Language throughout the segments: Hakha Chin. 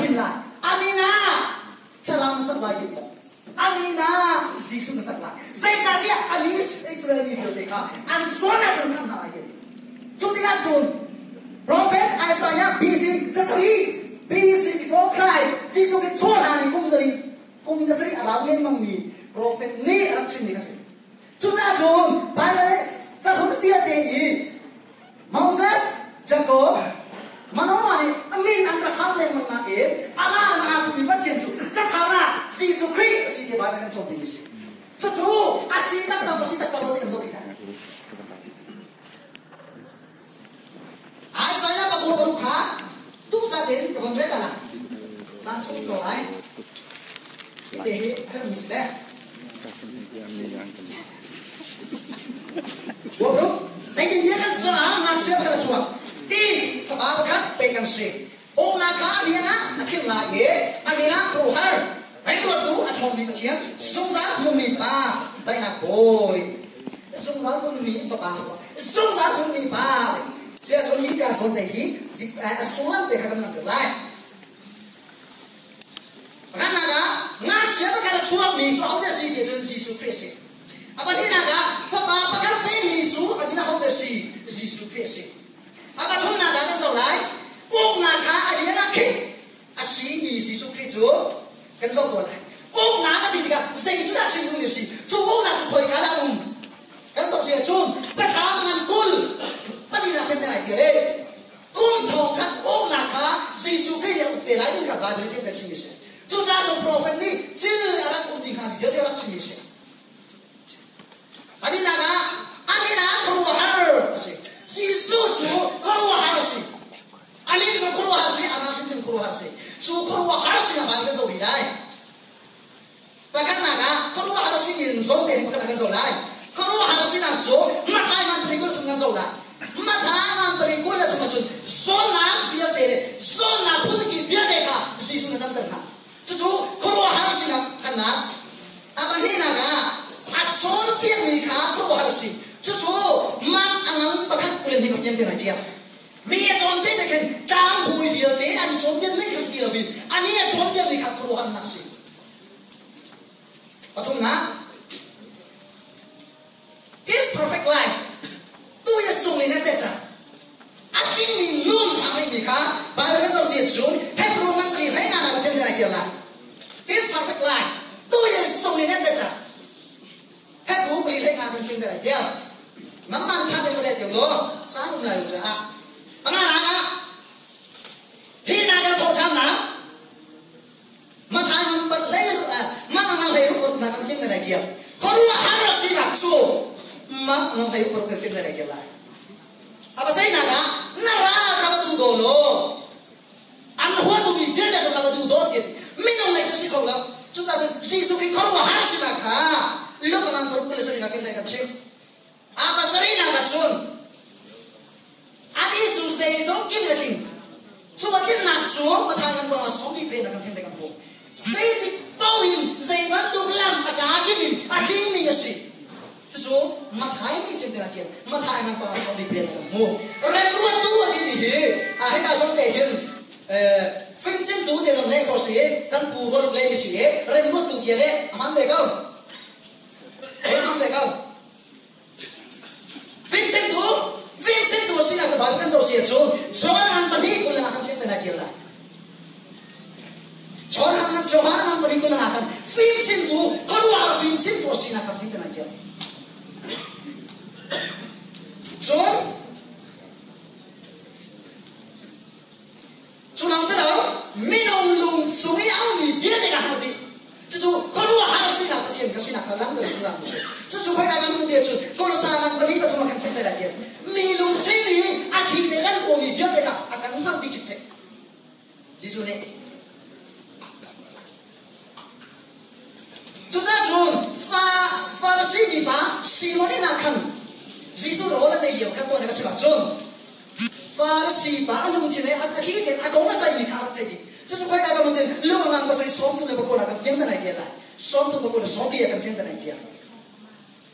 hrin lai. Amin ah thlarau na sak lai ti. Amin ah Jesuh na sak lai. Zeicahtiah ani Israel mi vialte kha an sual ah cun khan hna lai ti. Cu tikah cun Prophet Isaiah BC zasarih BC before Christ Jesuh Khrih chuah hlan in kum zarih kum zasarih a rau lengmang mi prophet nih a rak chimmi kha si. Cucaah cun Bible nih cahlun vialte i Moses, Jacob, Manoah nih a min an rak hal lengmang nakin amah le amah thumi Pathian cu cathar ah Jesuh Khrih a si ti Bible kan cawn ding a si. Cucu a si taktak a si taktak lo ti kan zoh rih lai. Isaiah pakua paruk kha duhsah tein ka von rel ala. Caan chung ko lai. Hi te hi a herhmi si le. Buabruk, zeitintiah kan sungah ngakchia pakhat a chuak i fapa pakhat pek kan si. Uknak kha a liang ah a khirh lai i a min ah khuaruahhar rianṭuantu a ṭhawngmi Pathian, zungzal hmunmi Pa, daihnak Bawi. Zungzal hmunmi Fapa, zungzal hmunmi Pa. Cuah cun hi ka zawn te hi a sullam te kha kan langhter lai. Pakhatnak ah ngakchia pakhat a chuakmi cu ahodah a si ti cun Jesuh Khrih a si. A pahnihnak ah fapa pakhat pekmi cu a min ahodah a si? Jesuh Khrih a si. A pathumnak ah kan zoh lai. Uknak kha a lian ah Khrih a simi Jesuh Khrih cu kan zoh ko lai. Uknak a ti tikah zei cu dah chim duhmi a si? Cu uknak cu khoika dah a um? Kan zoh si ahcun pathla ngan 20 palinak khin kan ai ṭial i kum thong khat uknak kha Jesuh Khrih nih a uk te lai ding kha Bible nih kan chimmi a si. Cucaah cu profet nih thil a rak um ding kha vialte a rak chimmi a si. Palinak ah a min ah khuaruahhar a si. Jesuh cu khuaruahhar a si. A min cu khuaruahhar a si, amah hrimhrim khuaruahhar a si. Cu khuaruahhar sinak Bible kan zoh rih lai. Pakhatnak ah khuaruahhar a simi in zawn tein pakhat ah kan zoh lai. Khuaruahhar sinak cu Mathai ngan pali 20 chung kan zoh lai. Mathai ngan pali 20 le chung ahcun zawnnak vialte le zawnnak phunki vialte kha Jesuh nih a danter hna. Cucu khuaruahhar sinak khannak. A pahnihnak ah a cawnpiakmi kha khuaruahhar a si. Cucu mak a ngan pakhat 20 hi ka fian te lai ṭial. Mi a cawnpiak te khin tlangbawi vialte an cawnpiak ning kha si ti loin anih a cawnpiakmi kha khuaruahharnak a si. Pathumnak, His perfect life tu i a sung in a tet cang. A tlingmi nun a ngeihmi kha Bible kan zoh si ahcun Hebrew ngan pali hlei nga nga ka ai ṭial lai. His perfect life tu i a sung in a tet cang. Hebrew pali hlei nga kan sin ai ṭial. Nangmah ṭha te ka tiang law caan um lai lo caah. Panganak ah hi hna kan thawh ṭhannak Mathai ngan pat hlei mah ngan hlei ruk na kan tling na ṭial. Khuaruahhar a sinak cu mah ngan hlei ruk kan tling na ṭial lai. Apa zeinak ah na ral kha va tu daw law an huatu mi vialte kha va tu daw ti minung lei cu si kho lo. Cucaah cun Jesuh Khrih khuaruahhar sinak kha luk ngan paruk kul le sarih na kan kan chim. A pasarihnak ah cun anih cu zeizong kim le tling. Cu a tlinnak cu Pathian kan ruangah sawmbi pe na kan thlen te kan hmuh. Zeitik paoh in zei bantuk lam a kaa kip in a tlingmi a si. Cucu Mathai nih thlen te a ṭial. Mathai ngan pangah sawmbi pe na kan hmuh. Remruattu a timi hi a hika zawn te hin fingcimtu te zong leh ko si kan pu rualuk leh mi si i remruattu tia le a hman ve ko. Hman ve ko. Fimchimtu, fimchimtu sinak cu Bible kan zoh si ahcun John ngan pahnih 20 ah khan fim kan kir lai. John ngan Johan ngan pahnih 20 ah khan fimchimtu, khuaruahhar fimchimtu sinak kha fim kan kir. Cun Cu lawng si lo, minung lung chung i a ummi vialte ka hngalh dih. Cucu khuaruahhar sinak Pathian ka sinak kha langhter zungzal mi si. Cucu khoika kan hmuh ti ahcun Kolosa ngan pahnih pathum ah kan theih te lai tiah mi lungthin i a thi te kan ruahmi vialte kha a kan hngalh dih cikcek. Jesuh nih Cucaah cun fa Farasi mipa Simon inn ah khan Jesuh rawl an ei lio kha tuan in a chim ahcun Farasi pa a lungthin he a thi in a kong a ceihmi kha a rak theih dih. Cucu khoika ka mun in lung a ngang pasarih 30 le pakua ah kan fiang te nai ṭial lai. 30 pakua le 40 ah kan fiang te nai ṭial.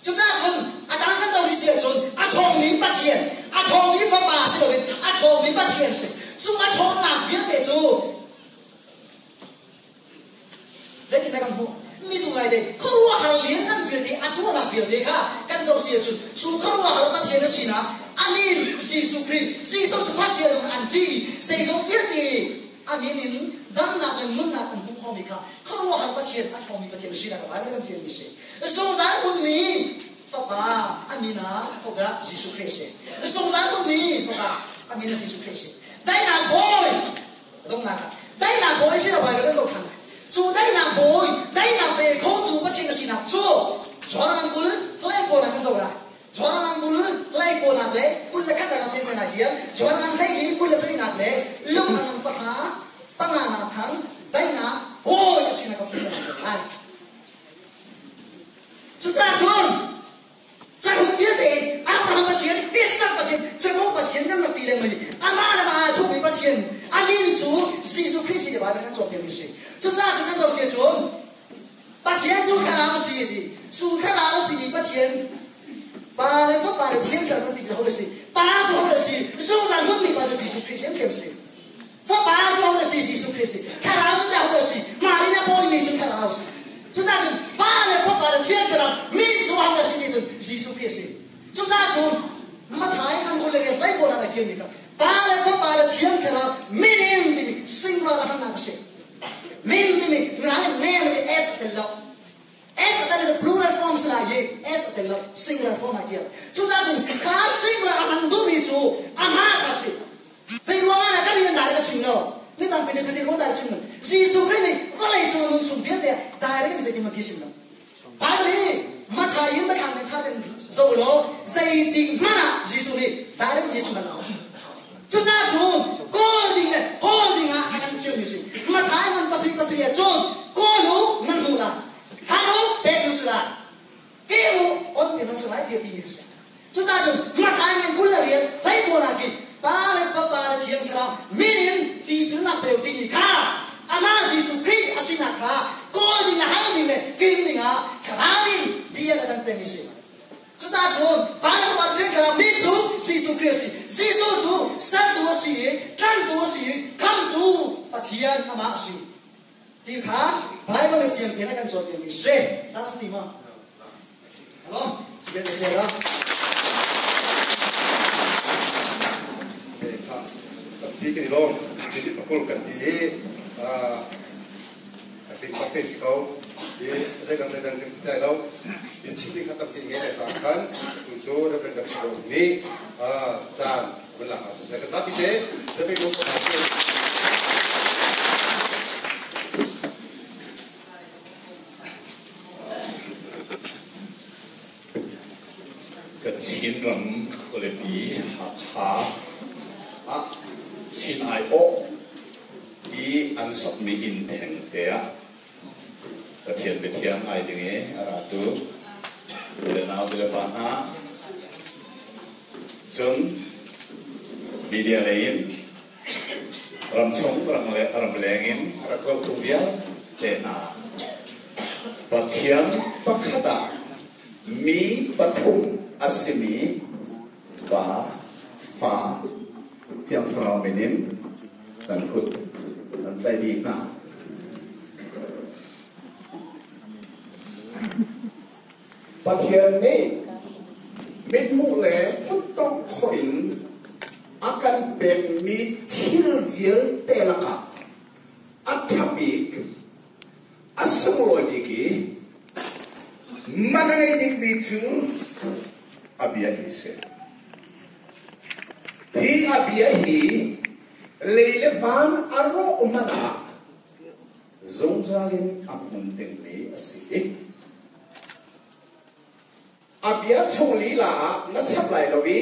Cucaah cun a dang kan zoh rih si ahcun a ṭhawngmi Pathian, a ṭhawngmi Fapa si loin a ṭhawngmi Pathian si. Cu a ṭhawnnak vialte cu. tuahnak vialte kha kan zoh si ahcun cu khuaruahhar Pathian a sinak amin Jesuh Khrih Jesuh cu khuachia zong an ṭih i zeizong vialte a min in damnak le nunnak an hmuh khawhmi kha khuaruahhar Pathian a ṭhawngmi Pathian a sinak a Bible kan fianmi a si. Zungzal hmunmi Fapa a min ah hodah Jesuh Khrih a si. Zungzal hmunmi Fapa a min ah Jesuh Khrih a si. Daihnak Bawi donghnak ah daihnak Bawi si lo Bible kan zoh ṭhan lai. Cu daihnak Bawi daihnak pe khotu Pathian a sinak cu John an kul hlei kawl ah kan zoh lai. John an kul hlei kawlnak le 21 nak a fian lai tiang John an hlei li 27 nak le lung an pahra panga nak thang daihnak Bawi a sinak a fian lai. Cucaah cun Cahuk vialte in Abraham Pathian, Isak Pathian, Jakob Pathian kan rak ti lengmang i amah le amah aa thukmi Pathian a min cu Jesuh Khrih si ti Baibal kan cawnpiakmi a si. Cucaah cun kan zoh si ahcun Pathian cu thlarau a si a ti. Cu thlarau a simi Pathian Pa le Fapa le Thiang Thlarau kan ti ho a si. Pa cu ho a si. Zungzal hmunmi pa cu Jesuh Khrih thiamthiam si. Fapa cu ho a si Jesuh Khrih si. Thlarau cu ho a si. Mah nih a bawimi cu Thlarau si. Cucaah cun Pa le Fapa le Thiang Thlarau min cu ho a si ti cun Jesuh Khrih a si. Cucaah cun Mathai an ul le rian pai pawl ah ai ṭialmi kha Pa le Fapa le Thiang Thlarau min in timi singular a hmannak a si. Min timi mirang nih name le s a tel lo. S a tel is plural form si lai i S a tel lo singular form a ṭial. Cucaah cun kha singular a hman duhmi cu amah ka si. Zei ruangah dah kan in dai ka chim lo? Mi tampi nih zei ruang dai chim lo? Jesuh Khrih nih vawlei cung nung chung vialte dai in zeitin ma chim lo. Bible hi Mathai in biathlam in ṭha tein zoh law zeitik hmanh ah Jesuh nih dai in Jesuh bal lo. Cucaah cun kawl ding le hawl ding ah a kan thiammi si. Mathai ngan pasarih pasarih ah cun kawl u nan hmuh lai. Hal u pek nan si lai. Ke u on pe nan si lai tiah timi a si. Cucaah cun Mathai ngan 20 le rian hlei pawl ah khin Pa le Fapa le Thiang Thlarau min in tipilnak pe u timi kha amah Jesuh Khrih a sinak kha kawl ding le hal ding le king ding ah Thlarau in bia a kan pemi si. Cucaah cun Pa le Fapa le Thiang Thlarau min cu Jesuh Khrih a si. Jesuh cu sertu a si i tlantu a si i khamtu Pathian amah a si. Ti kha Bible nih fiang tein a kan cawnpiakmi si. Salah ti maw? Hello, sige na share Tampi kan i lawm. Jadi pakul kan ti i a tling bak te si ko. I zeidang zeidang kan ti lai lo. Bia chim ding kha tampi ngei lai caah khan tu cu Reverend Dr. Ro nih caan vun lak ah siseh kan zapi te zapi mu Kan Chinram khualipi Hakha ah Chin aiawh i an sokmi inn thengte ah Pathian biathiang ai ding i a ratu u le nau le pa hna cun media lei in Ramchung ram le ramleng in rak zohtu vialte hna, Pathian pakhat ah mi pathum a simi Pa, Fa, Thiang Thlarau min in kan kut kan tlaih dih hna. Pathian nih mithmuh le kuttongh khawh in a kan pekmi thil vialte lakah a ṭha bik, a sunglawi bik i man a ngei bikmi cu a bia hi a si. Hi a bia hi lei le van a rawh hmanh ah zungzal in a hmun dingmi a si i a bia chung lila ah na chap lai lo i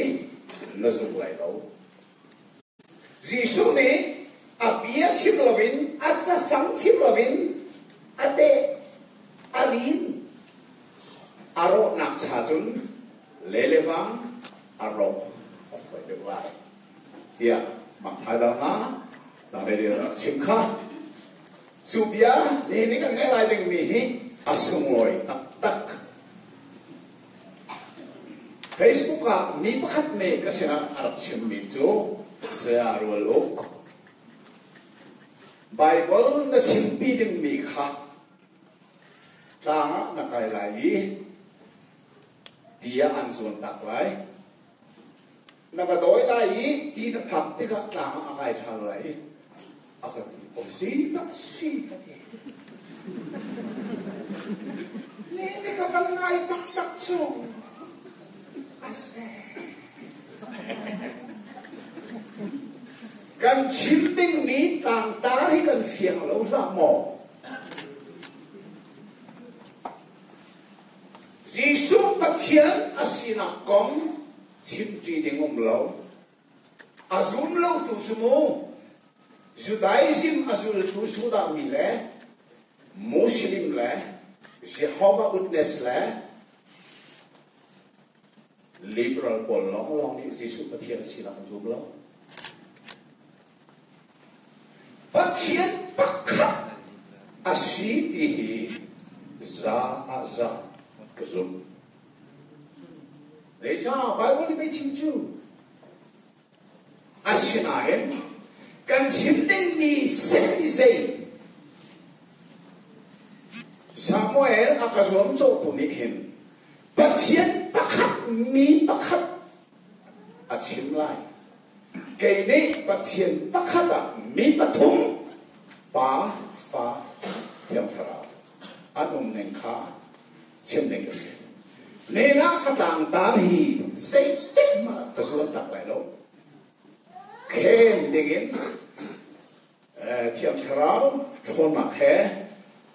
na zum lai lo. Jesuh nih a bia chim loin a cafang chim loin a teh a rin a rawhnak cha cun le le vang a rawk a fawi deuh lai tiah Matthai dal hna rak chim kha. Cu bia nihin i kan ngaih lai dingmi hi a sunglawi taktak. Facebook ah mi pakhat nih ka sinah a rak chimmi cu Saya Rual Uk, Bible na chimpi dingmi kha tlang ah na kai lai i Tiah an zuan tak lai. Na va dawi lai i ti na phak tikah tlang ah a kai ṭhan lai i a ka ti. Aw si tak si ka ti. Ni ni ka van ngai taktak cu a si. Kan chim dingmi tlangtar hi kan fiang lo hlah maw? Jesuh Pathian a sinak kong chimṭi ding um lo. A zum lotu cu mu Judaism a zultu Judah mi le Muslim le Jehovah Witness le liberal pawl lawnglawng nih Jesuh Pathian a sinak an zum lo. Pathian pakhat a si ti hi za ah za ka zumh. Zeicah Bible nih pei chim cu? Asinain kan chim dingmi set hi zei? Samuel a ka zuamcawhtu nih hin Pathian pakhat mi pakhat a chim lai. Kei nih Pathian pakhat ah mi pathum Pa, Fa, Thiang Thlarau an um ning kha chim ding a si. Nena ka tlangtar hi zeitik hmanh ka zuan tak lai lo. Khen dingin Thiang Thlarau ṭhawnnak he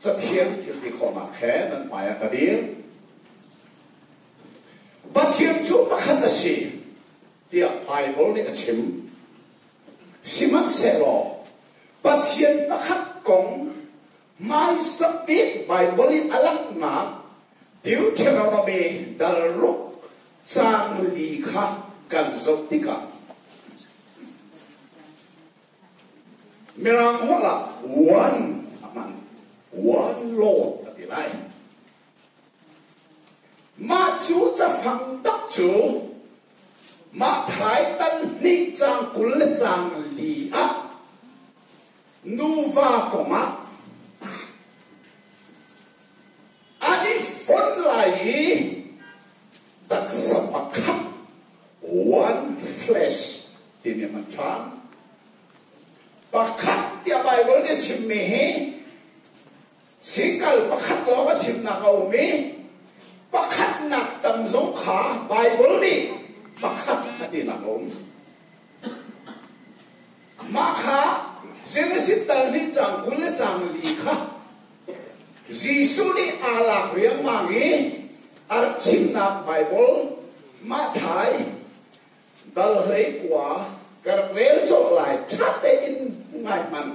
Cathiang thilti khawhnak he nan hmai ah ka dir. Pathian cu pakhat a si tiah Baibal nih a chim. Sihmanhsehlaw Pathian pakhat kong hmaisa bik Baibal i a langhnak Deuteronomy dal ruk caang li kha kan zoh tikah Mirang holh ah one a hman. One Lord a ti lai. Mah cu cafang bak cu mah thai tal hnih caang 20 le caang li ah nuva kong ah an i fonh lai i taksa pakhat one flesh timi a hman ṭhan. Pakhat tiah Baibal nih a chimmi hi single pakhat lawng a chimnak a um i pakhatnak tam zong kha Baibal nih pakhat a tinak a um. Mah kha Genesis tal hnih caang 20 le caang li kha Jesuh nih aa lak riangmang i a rak chimnak Baibal Matthai dal 19 ka rak rel colh lai ṭha tein ngai hmanh.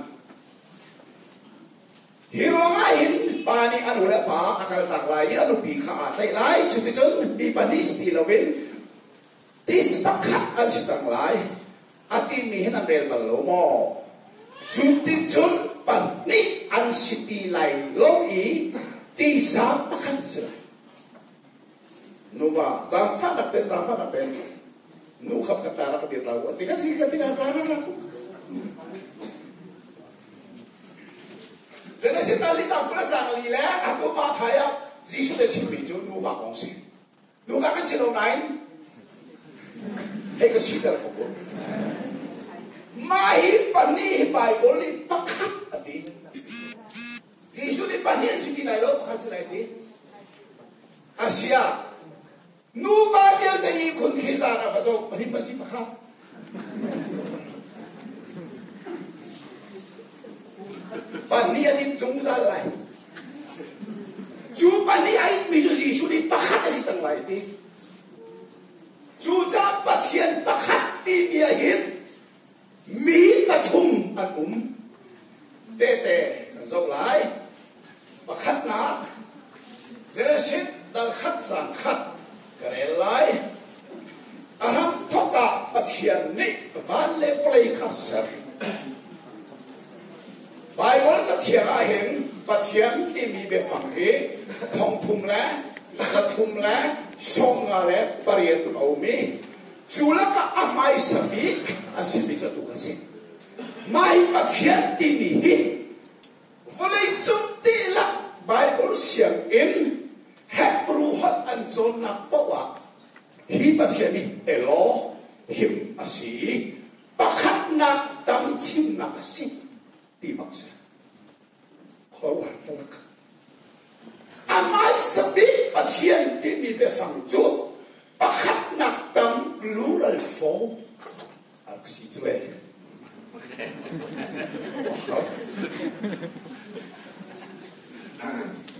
Hi ruangah hin pa nih a nu le pa a kaltak lai i a nupi kha aa tlaih lai. Cuticun mi pahnih si ti loin tis pakhat an si cang lai. A timi hin an rel bal lo maw? Cuticun pahnih an si ti lai lo i tisa pakhat an si lai. Nuva zaangfahnak pen zaangfahnak pen nu khap khat ta rak ka ti tlau ti kan si kan ti ra ra ra ku Genesis tal li cang kula cang li le atu ma thai ah Jesuh te chimmi cu nuva kong si nuva kan si lo nain hei ka siter ko ko mah hi pahnih hi Bible nih pakhat a ti Jesuh nih pahnih an si ti lai lo pakhat si lai ti Asia nuva vialte i khun khi zan ah va zoh pahnih pasi pakhat pahnih an in zungzal lai cu pahnih a itmi cu Jesuh nih pakhat a si cang lai ti cu ca Pathian pakhat timi ah hin Mi pathum an um. Tehte kan zoh lai. Pakhatnak, Genesis dal khat caang khat ka rel lai. A hramthawk ah Pathian nih van le vawlei kha ser. Baibal Cathiang ah hin Pathian timi biafang hi thongthum le zathum le 58 a um i Cu lakah a hmaisa bik a simi cu atu kan si. Mah hi Pathian timi hi vawleicung dihlak Bible sianginn Hebrew holh an cawnnak paoh ah Pathian hi Elohim a si i pakhatnak tam chimnak a si ti bak si. Khuaruahhar taktak. A hmaisa bik Pathian timi biafang cu pakhatnak tam plural form a rak si cu ee.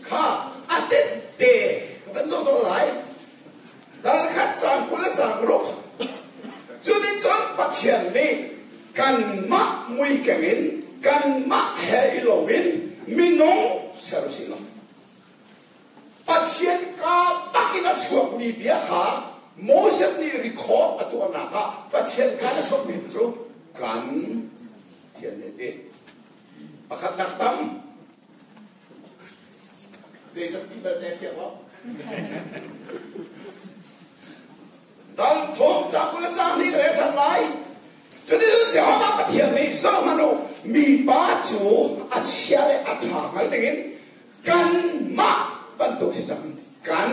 Kha a tette kan zoh zong lai. Dal khat caang 20 le caang ruk. Cutin cun Pathian nih kanmah muikeng in kanmah he i lo in minung ser usih law Pathian kaa bak in a chuakmi bia kha Moses nih record a tuahnak ah Pathian kaa a chuakmi cu kan Pathian nih a ti. Pakhatnak tam Zeizat ti belte fiang lo. Dal thum ca 20 le ca hnih ka rel ṭhan lai. Cuticun Jehovah Pathian nih zohhmanh u, mipa cu a chia le a ṭha hngal dingin kanmah bantuk si cang. Kan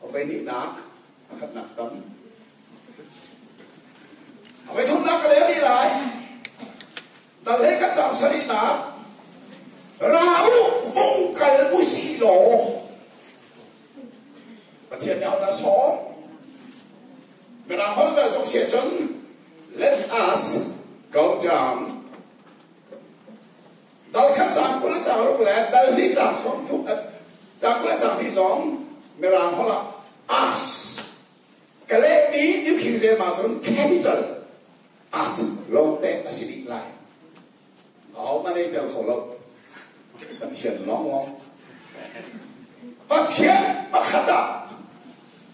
voi hnihnak pakhatnak tam. A voi thumnak ka rel rih lai. Dal he ka cang sarihnak ra u vung kal u si law Pathian nih ahodah sawm? Mirang holh bel zong si ahcun let us go down. Dal khat cang 20 le cang ruk le dal hnih cang 30 cang 20 le cang hnih zong Mirang holh ah us ka lehmi New King James ahcun capital us lawngte a si dih lai. Ahohmanh ei tel kho lo. Pathian lawnglawng. Pathian pakhat ah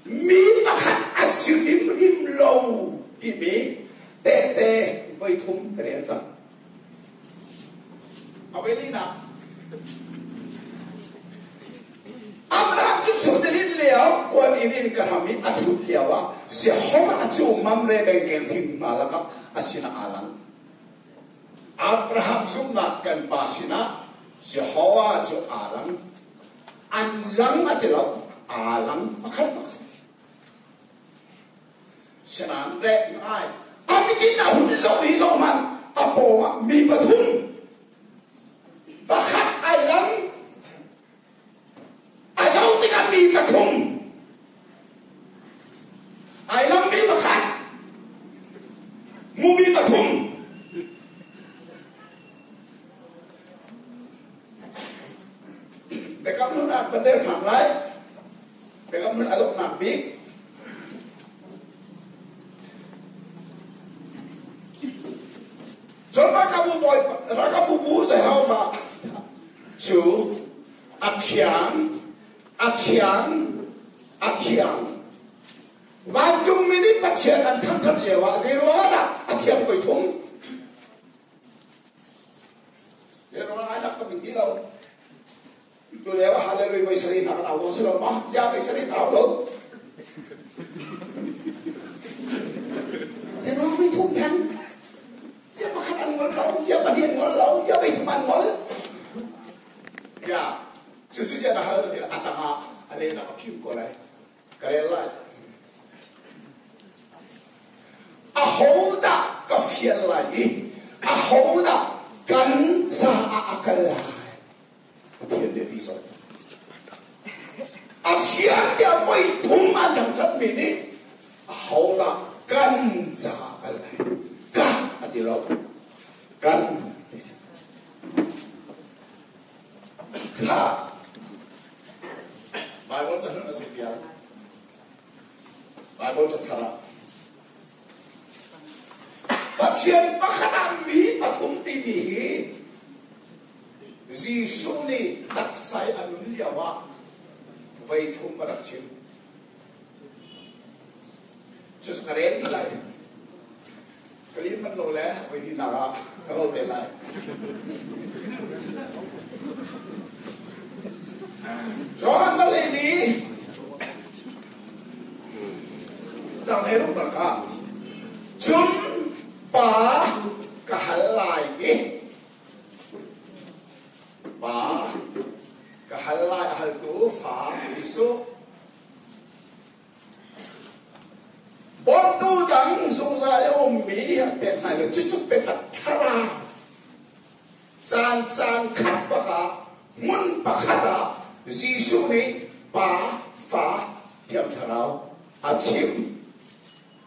mi pakhat a si hrimhrim lo timi tehte voi thum ka rel cang. A voi linak. Abraham cu chunilin lio kuan inn in ka ram i a ṭhut lio ah Jehovah cu Mamre bengkeng thing hna lakah a sinah aa lang. Abraham zumhnak kan pa sinah Jehovah cu aa lang. An lang a ti lo, aa lang pakhat bak si. Sinain rek ngai. A mit in a hun zoh hi zoh hmanh a pawng ah mi pathum pakhat ai lang. A zoh tikah mi pathum ai langmi pakhat mumi pathum Biakam hlun ah kan rel ṭhan lai. Biakam hlun a donghnak bik. Cun ralkapbu bawi ralkapbu bu Jehovah cu a thiang, a thiang, a thiang. Vancungmi nih Pathian an thangṭhat lioah zei ruangah dah a thiang voi thum? Zei ruangah ai dak tam ti lo. Tu lio ah hallelujah voi sarih hna kan au tawn si lo ma? Ya voi sarih au lo. Zei ruang voi thum theng? Sia pakhat an ngol lo, sia pahnih an ngol lo, sia voi thum an ngol. Ya, cucu sia na hal ti a tangah a lehnak a phiu ko lai. Ka rel lai. Ahodah ka fial lai i ahodah kan caah a kal lai? Pathian nih a ti sawh. A thiang tiah voi thum an thangṭhatmi nih ahodah kan caah kal lai? Ka a ti lo. Kan ti si. Kha Bible cahlun a si tiah Bible cathar ah Pathian pakhat ah mi pathum timi hi Jesuh nih taksa i a nun lio ah voi thum a rak chim. Cucu ka rel dih lai. Ka lim manh lo le voi hnihnak ah ka rol te lai. Johan Dalei nih cang he ruk bak ah cun pa ka hal lai i Pa ka hal lai a haltu fa Jesuh. Caan caan khat bak ah hmun pakhat ah Jesuh nih Pa, Fa, Thiang Thlarau a chim.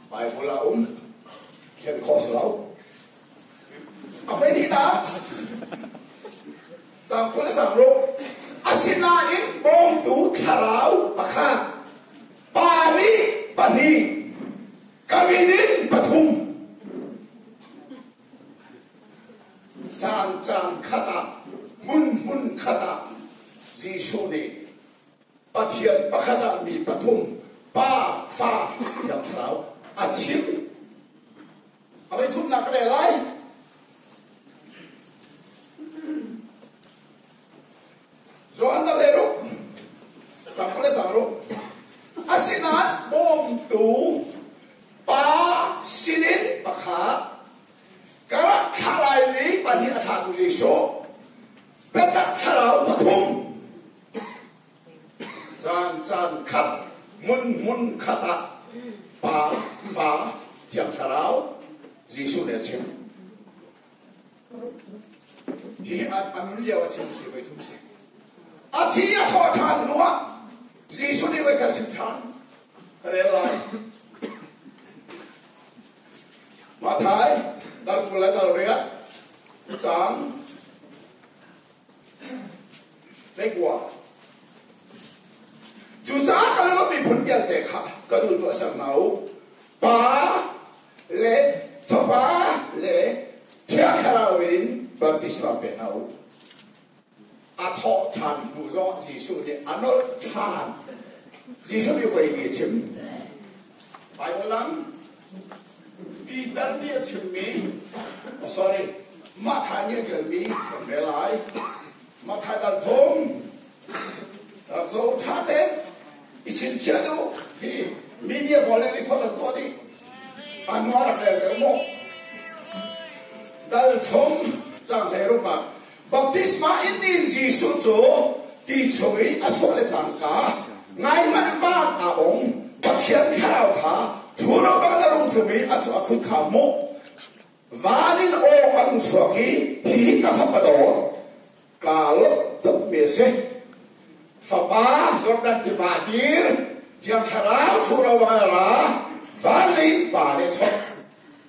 Bible ah um. Thlen khawh si lo. A pei hnihnak caang 20 le caang ruk. Asinain bawmtu thlarau pakhat, pa nih pahnih, ka min in pathum. Caan caan khat ah, hmun hmun khat ah Jesuh nih Pathian pakhat ah mi pathum, Pa, Fa, Thiang Thlarau a chim. A voi thumnak ka rel lai. Johan dal le ruk, cang le cang ruk. Asinain bawmtu Pa sinin pakhat ka rak thlah lai mi pahnih a thlahtu Jesuh biatak thlarau pathum caan caan khat hmun hmun khat ah Pa Fa Thiang Thlarau Jesuh nih a chim. Hi a nun lio a chim si voi thum si. A thi a thawh ṭhan hnu ah Jesuh nih voi khat a chim ṭhan. Ka rel lai. Mathai dal 20 le dal riat caang 19. Cucaah ka lung miphun vialte kha ka dul tuah ser hna u. Pa le Fapa le Thiang Thlarau in baptisma pe hna u. A thawh ṭhan hnu zongah Jesuh nih a nolh ṭhan. Jesuh nih voi a chim. Bible lang Peter nih a chimmi, oh sorry, Matthai nih a ṭialmi kan rel lai. Matthai dal thum rak zoh ṭha tein i chinchiah duh hi media pawl nih record an tuah dih. A hnu ah rak rel ve mu. Dal thum cang hlei rup ah Baptisma in in Jesuh cu ti chung i a chuah le cangka ngaihmanh van aa ong. Pathian thlarau kha ṭhuro bang a rung ṭum i a cu a phun kha hmuh. Van in aw a rung chuak i hihi ka fapa dawt, kaa lawmh tukmi a si. Fapa Jordan tiva dir, Thiang Thlarau ṭhuro bang a ra, van lei in Pa nih a chawnh.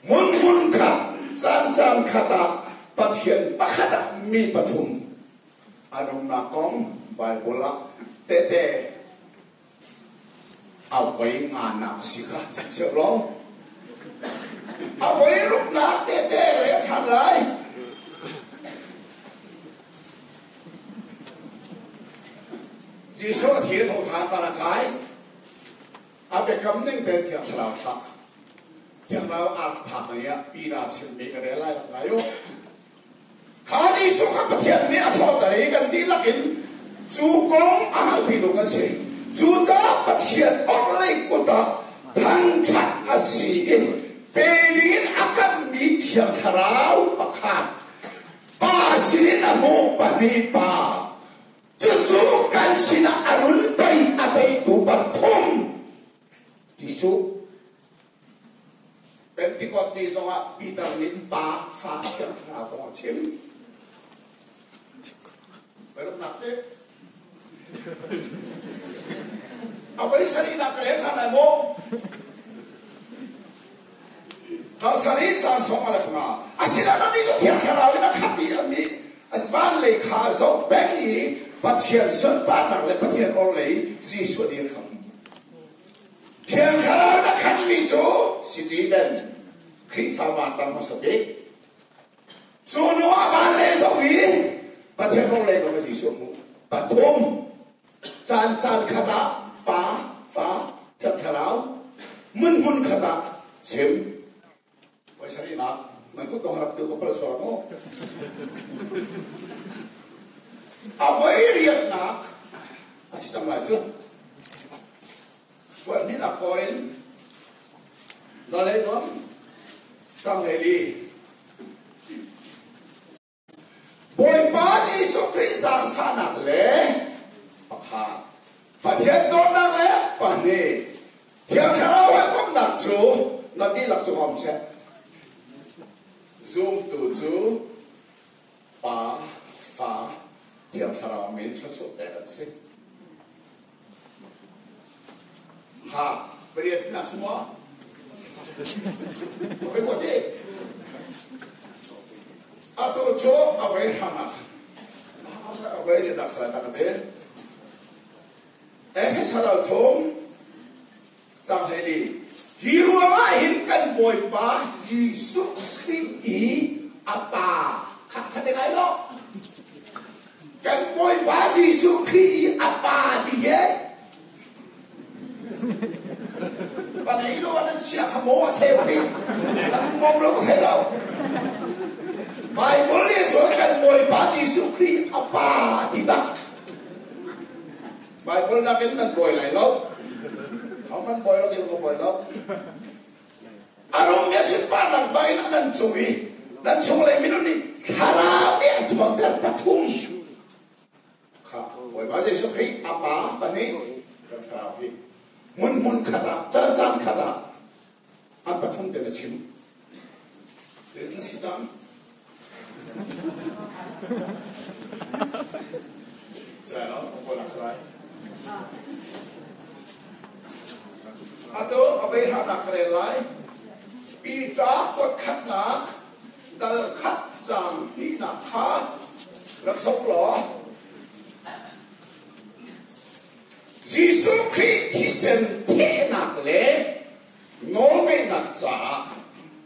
Hmun hmun khat, caan caan khat ah Pathian pakhat ah mi pathum an umnak kong Baibal ah tehte a voi nganak si kha chim cio law. A voi ruknak tehte rel ṭhan lai. Jesuh a thi a tho ṭhan van a kai. A biakam ning tein Thiang Thlarau thlah. Thiang Thlarau aa phak ni ah Peter chimmi ka rel lai rak ngai u. Kha Jesuh kha Pathian nih a thawhter i kan dihlak in cu kong a halpitu kan si. Cucaah Pathian orhlei kut ah thangṭhat a si i pe dingin a kammi Thiang Thlarau pakhat Pa sinin a hmuh pahnih Pa Cucu kan sinah a run tei a teitu pathum Jesuh. Pentecost ni zongah Peter nih Pa, Fa, Thiang Thlarau kong a chim. Paruknak te. A voi sarihnak ka rel ṭhan lai maw? Kal sarih caan sawm a lek ma. Asinain annih cu Thiang Thlarau in a khat i annih van lei kha zoh peng i Pathian sunparnak le Pathian orhlei Jesuh dir kha hmu. Thiang Thlarau in a khatmi cu Stephen Khrihfa vanram hmasa bik. Cu hnu ah van lei zoh i Pathian orhlei kong Jesuh hmuh. Pathum caan caan khat ah Pa, Fa, Thiang Thlarau hmun hmun khat ah chim. Voi sarihnak nan kut dong rak tu ka pal sual mu. A voi riatnak a si cang lai cu. Puan hnih nak kawr in Dalai kom cang hlei li. Bawipa Jesuh Khrih zaangfahnak le pakhat, Pathian dawtnak le pahnih, Thiang Thlarau hawikomhnak cu nan dihlak cungah um seh. Zumtu cu Pa. Thiang Thlarau min thluachuah pek an si. Ha, pariat nak semua. Oi buat di. Atu cu awei hramak. Awei ni nak salai tak te. Efes halal thum cang hlei Hi ruangah hin kan Bawipa Jesuh Khrih i a pa khat khat ngai lo. Kan Bawipa Jesuh Khrih i a pa ti he panei lo an chia kha maw a cheu ding an mom lo thei lo. Bible nih cun kan Bawipa Jesuh Khrih a pa ti bak. Bible nakin nan bawi lai lo. Ho man bawi lo ka bawi lo. A rum ya sunparnak bangin an nan cung i nan chunglei minung nih thlarau nih an ṭhawnter pathum. Kha Bawipa Jesuh Khrih a pa pahnih kan thlarau hi hmun hmun khat ah caan caan khat ah an pathum te na chim. Zeicah si cang? Atu a veihranak ka rel lai. Peter kuatkhatnak dal khat caang hnihnak kha rak zoh law Jesuh Khrih thisen thehnak le nawlngeihnak caah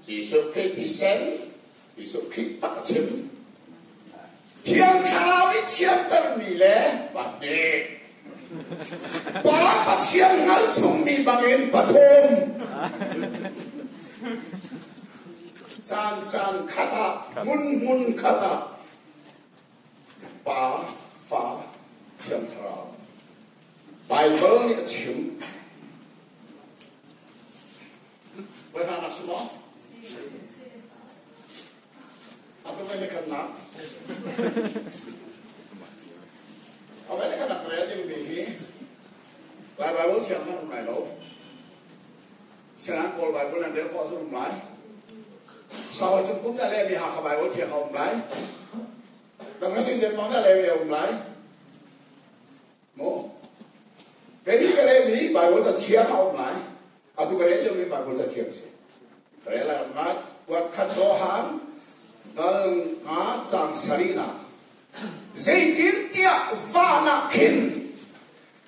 Jesuh Khrih thisen Jesuh Khrih bak a chim. Thiang Thlarau i thiantermi le pahnih. Pa Pathian hngal chungmi bangin pathum. Caan caan khat ah, hmun hmun khat ah, Pa, Fa, Thiang Thlarau. Bible nih a chim. Voi hna nak si maw? Atu vai le khat nak. A vai le khat nak rel ding mi hi Lai Bible thiang khan um lai lo. Sinan Kawl Bible nan rel khawh cu um lai. Sau cung kum na le mi Hakha Bible thiang a um lai. Kan ka sin lengmang na le mi a um lai. Maw? Kei ka lehmi Bible cathiang a um lai. Atu ka rel liomi Bible cathiang a si. Ka rel lai rak ngai. Kuat khat Johan dal nga cang sarihnak. Zeitintiah van ah khin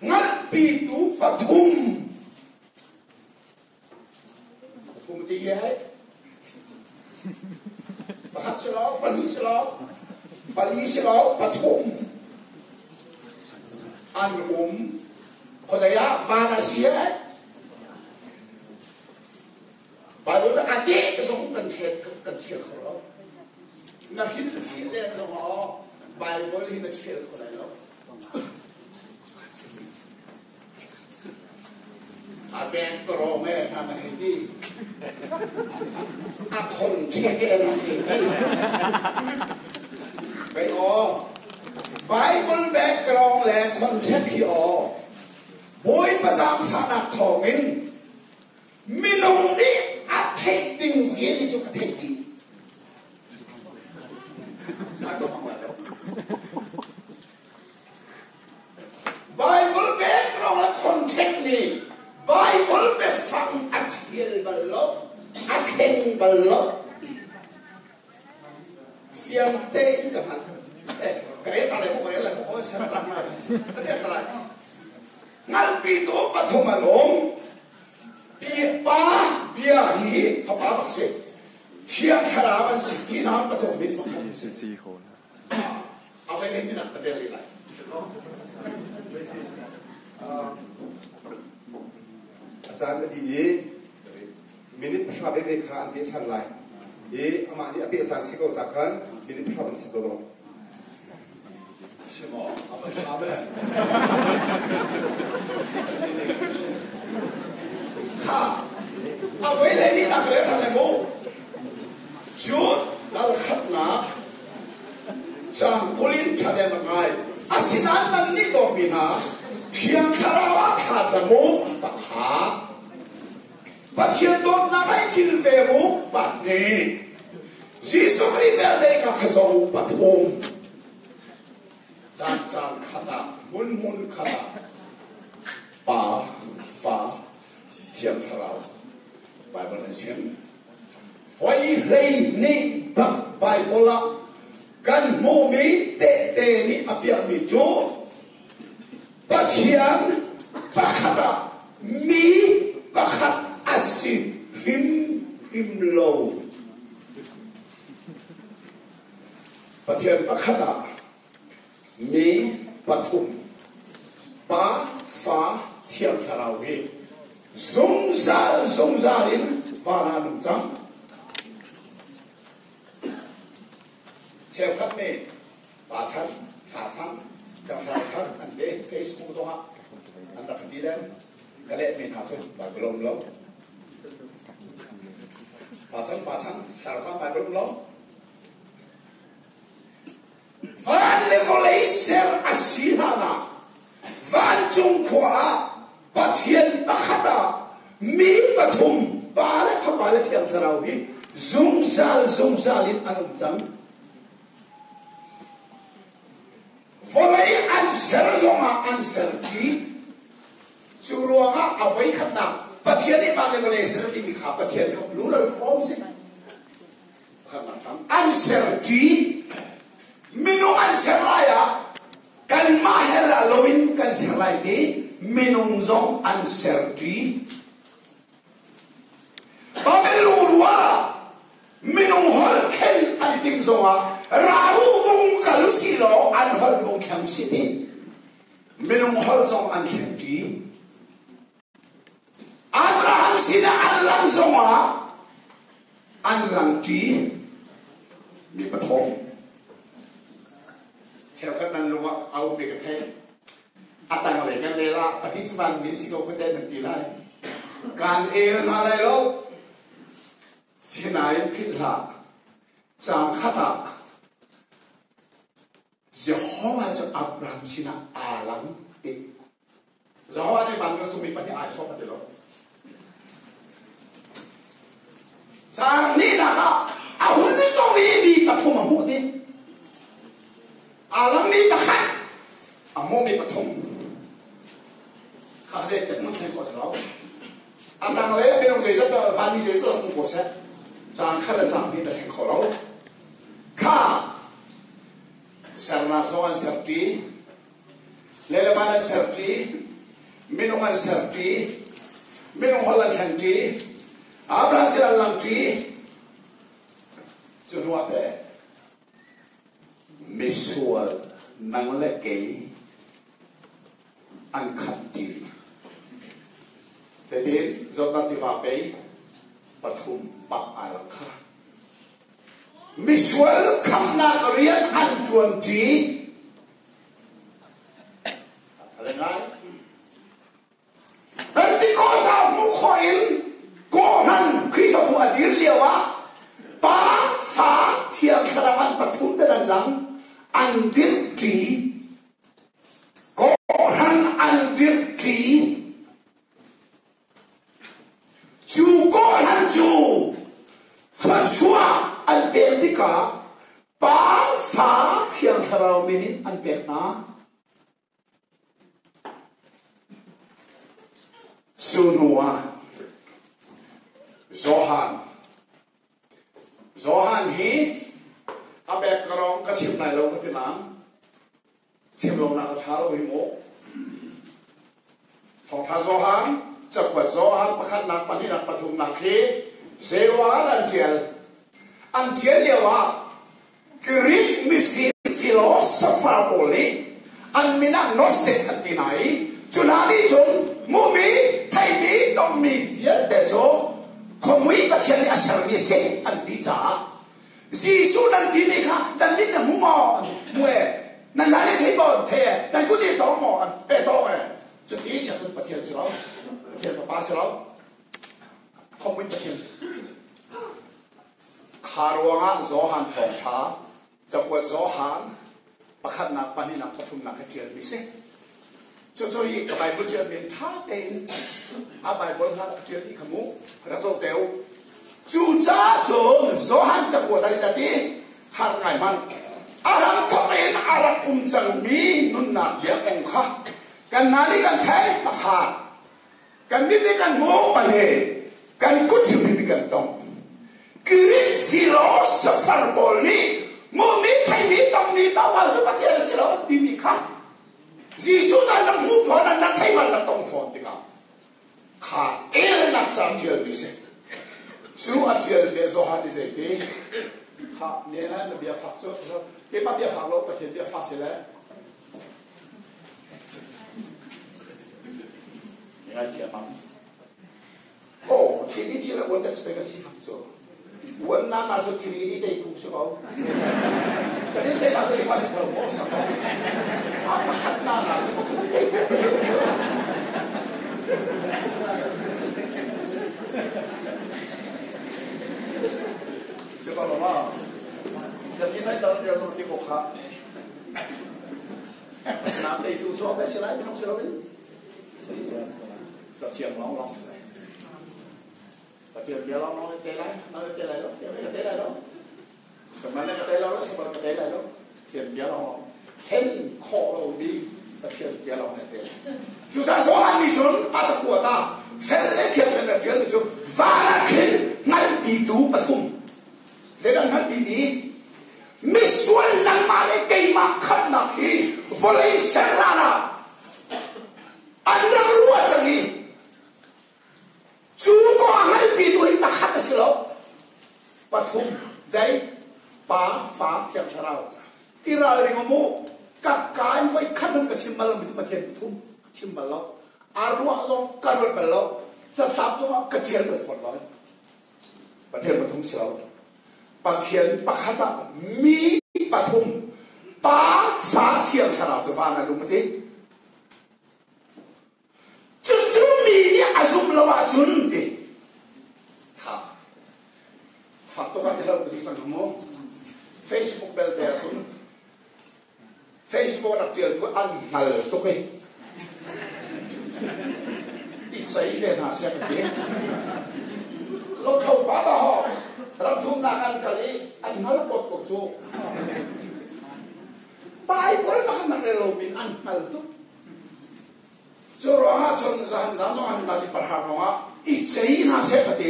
ngalhpitu pathum pathum ti hi pakhat si lo, pahnih si lo, pali si lo, pathum an um. Khuadei ah van a si he. Bible a deh zong kan check kan chial kho lo. Na hin fi le zong aw Bible hi na chial kho lai lo. A bek tawrong e hna na hei ti. A khon chek e na hei ti. Bei aw. Bible background le khon chek hi aw. Bawipa zaangfahnak thawngin minung nih a theih ding vial hi cu ka theih dih. Zai ko hmang lai lo. Bible background le context nih Bible biafang a ṭhial bal lo, a thleng bal lo. Fiang tein ka hngalh. Eh, ka rel ta lai maw, ka rel lai maw, oh, siang tlang lai. Ka rel ta lai. Ngalpi tu pathum an um. Pa bia hi fapa bak si. Thiang thlarau an si. Hi hna pathum min pakhat. A vai len nak ka bel lai. A caan a dih i minute pahra veve kha an peh ṭhan lai i amah nih a peh caan si ko ca khan minute pahra van chap lo. Simo, a va ṭha be. Ha, a voi le ni nak re ṭhan le mu. Cun dal khatnak Caang 20 in ṭhahnem a ngai. Asinain nannih dawtmi hna, Thiang Thlarau ah thla cam u, pakhat. Pathian dawtnak ah i kilveng u, pahnih. Jesuh Khrih velngeih kha kha zoh u, pathum. Caan Caan khat ah hmun hmun khat ah Pa, Fa, Thiang Thlarau Baibal an chim. Voi 12 bak Baibal ah kan hmuhmi tehte nih a piahmi cu Pathian pakhat ah mi pakhat a si hrimhrim lo. Pathian pakhat ah mi pathum Pa, Fa, Thiang Thlarau hi zungzal zungzal in van ah an um cang. Cheukhat nih Pa chan, Fa chan, Thiang Thlarau chan an ti. Facebook zongah an rak ti len. Ka lehmi hna cu Bible um lo. Pa chan, Pa chan, Thlarau chan Bible um lo. Van le vawlei ser a si hlanah vancung khua ah Pathian pakhat ah mi pathum Pa le Fapa le Thiang Thlarau hi zungzal zungzal in an um cang. Vawlei an ser zongah an ser ṭi. Cu ruangah a voikhatnak Pathian nih van le vawlei ser a timi kha Pathian nih plural form si. An ser ṭi. Minung an ser lai ah kanmah he la loin kan ser lai ti minung zong an ser ṭi. Babel lungrual ah minung holh khen an timh zongah raru vung kal si law an holh vung thleng si ti minung holh zong an thleng ṭi. Abraham sinah an lang zongah an langṭi mi pathum. Cheukhat nan lung ah a um ka thei. A tanglei kan rel ah pahnih cu van min si ko ka te nan ti lai. Kan el hna lai lo. Sinain philh hlah. Caang khat ah Jehovah cu Abraham sinah aa lang ti. Jehovah nih van cu mi pahnih ai sawm a ti lo. Caang hnihnak ah a hun zong i mi pathum a hmuh dih. Aa langmi pakhat a hmuhmi pathum. Kha zei tek mun thleng khawh si lo. A tang le minung zeizat vanmi zeizat hmu ko seh. Caang khat le caang hnih na thleng kho lo. Kha sernak zong an serṭi. Leleman an serṭi, minung an serṭi, minung holh an thlengṭi, Abraham sin an langṭi. Cu hnuah teh misual nang le kei an khamṭi. Tetin Jordan tiva pei pathum bak aa lang kha. Misual khamnak rian an ṭuanṭi. Pentecost ah hmuh khawh in kawhhran Khrihfabu a dir lio ah Pa, Fa, Thiang Thlarau an pathum ten an lang an dirhṭi. Kawhhran an dirhṭi. Cu kawhhran cu thluachuah an pek tikah Pa, Fa, Thiang Thlarau min in an pek hna. Cu hnu ah Johan Johan hi a background ka chim lai lo ka ti nain chim lonak a ṭha lo hi mu. Thawngṭha Johan, cakuat Johan pakhatnak, pahnihnak, pathumnak hi zeiruangah an ṭial? An ṭial lio ah Greek mifim philosopher pawl nih an min ah Gnostic an ti hna i cu hna nih cun hmuhmi, theihmi, tonmi vialte cu khuamui Pathian nih a sermi a si an ti caah Jesuh nan timi kha nan mit na hmu maw? Hmu e. Nan hna nih thei maw? Thei e. Nan kut nih tawng maw? Pe tawng e. Cuti siah cun Pathian si lo. Pathian fapa si lo. Khawmui Pathian si. Kha ruangah Johan thawngṭha cakuat Johan pakhatnak, pahnihnak, pathumnak he ṭialmi si. Cucu hi ka Bible ṭialmi in ṭha tein a Bible hna rak ṭial dih kha mu, rak zoh te u. Cucaah cun Johan cakuat ah a ti, har ngai hmanh. A ram thawk in a rak um cangmi nun Kan hna nih kan theih pakhat. Kan mit nih kan hmuh pale. Kan kut hrimhrim nih kan tong. Greek philosopher pawl nih hmuhmi theihmi tongmi tawal cu Pathian a si lo an timi kha Jesuh cu an rak hmuh fawn an rak theih an rak tong fawn tikah kha elnak ca ṭialmi si. Cu a ṭial le Johan nih zeiti kha ne lai na bia fak cu keimah bia fak lo Pathian bia fak si le Ngaithiam ang. Oh, thil i thil a uan dat pe ka si fak cu. Uan na na cu thil i dei phung si ko. Ka din te na cu i fa si ko mo sa ko. A pakhat na na cu pathum dei phung si ko. Si ko lo ma. Ka tin ai tar dia ko ti ko kha. Asinain teitu cu a si lai minung si loin cathiang lawnglawng si lai. Pathian bia lawnglawng in tei lai, na tei lai lo, ka tei lai lo. Saman ka tei lo, saman ka tei lai lo. Pathian bia lawnglawng thlen khawh lo mi Pathian bia lawng ne tei. Cucaah Johan nih cun a cakuat ah fel le fiang in a ṭialmi cu van ah khin hngalhpitu pathum Zeidah hngalhmi nih misual nangmah le keimah khamhnak hi vawlei ser hlan ah an rak ruah cang i cu kong a hngalhpitu hi pakhat a si lo pathum dei pa fa thiang thlarau i ralring um u ka in voi khat hmanh ka chim bal lo mi cu Pathian pathum ka chim bal lo a ruah zong ka ruat bal lo catlap zong ah ka ṭial bal fawn lo Pathian pathum si lo. Pathian pakhat ah mi pathum Pa, Fa, Thiang Thlarau cu van ah lung a ti. Cucu mi nih a zumh lo ahcun ti. Kha. Fak tuk ah ti lo ti sang mu. Facebook belte ahcun Facebook rak ṭial tu an hngal tuk i i cei ve hna seh ka ti. Lothlo pa ta ho ram thumnak an kal i an hngal kot ko cu. Bible pakhat man rel lo min an hngal tuk. Cu ruangah cun zan zan zong an ma parha ruangah i cei hna seh ka ti.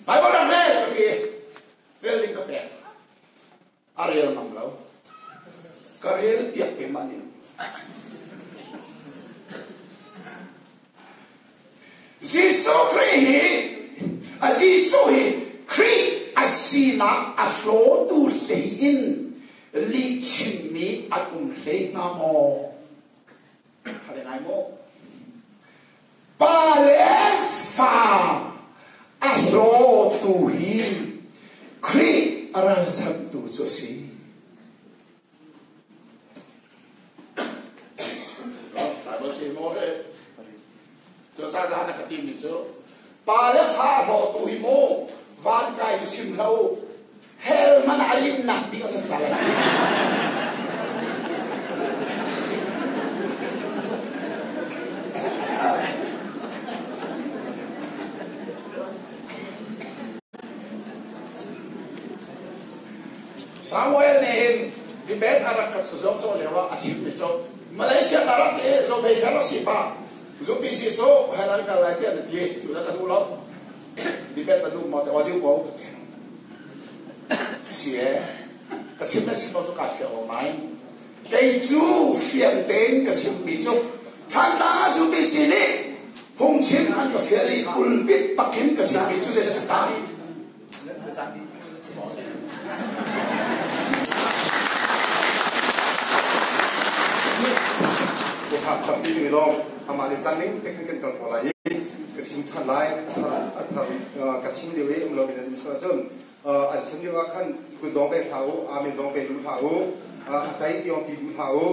Bible rak rel ka ti. Rel ding ka pek. A rel ngam lo. Ka rel piak keimah nih. Jesuh Khrih hi a Jesuh hi Khrih a sinak a hlawtu hlei in lih chimmi an um hlei hnga maw? Hale ngai maw? Pa le fa a hlawtu hi Khrih a ralchanhtu cu a si. Bible si maw he? Cu ta zan ka timi cu pa le fa hlawtu hi mu van kai cu sim hlah u hell man a limnak bik an tla lai. Samuel nih hin debate a rak ka zuam cawh lio ah a chimmi cu Malaysia na rak i Zobei Fellowship ah UPC cu hell an kal lai tiah na ti cu na ka duh lo debate na duh maw te audio ko ka ti sie ka chim na chim lo cu kaa fiang lo nain kei cu fiang tein ka chimmi cu Thantlang ah UPC nih phungchim an ka fial i pulpit pakin ka chimmi cu zei na si ta Bukhak tampi ding lawng amah nih cang ning te kan kal ko lai i ka chim than lai a thar ka chim lio i um lo in an suah cun an chim lio ah khan kut zong pe hlah u amen zong pe duh hlah u a tai tiong ti duh hlah u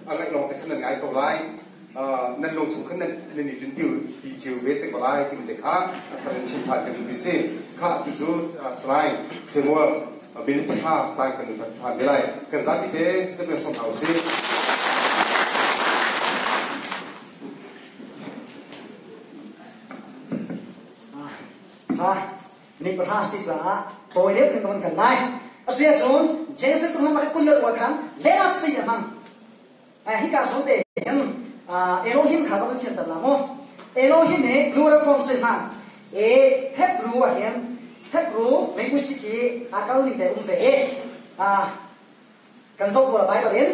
a ngaih lawng te khan nan ngai ko lai nan lung chung khan nan nan i ṭin ti cio ve te ko lai timi te kha a thar in chim ṭhan kan duhmi si kha tu cu Salai Samuel minute pahra caan kan rak ṭhan te lai kan zapi te zapi som hna usih. Tha ni pahra si caah tawi deuh khin kan kan lai. Asiahcun Genesis lam pakhat kul le khan let us ti a hmang. Hika zawn te hin Elohim kha ka van fianter la mu. Elohim hi plural form si hman. E Hebrew ah hin Hebrew linguistic hi a kal ning te um ve e. Kan zoh ko la Bible in.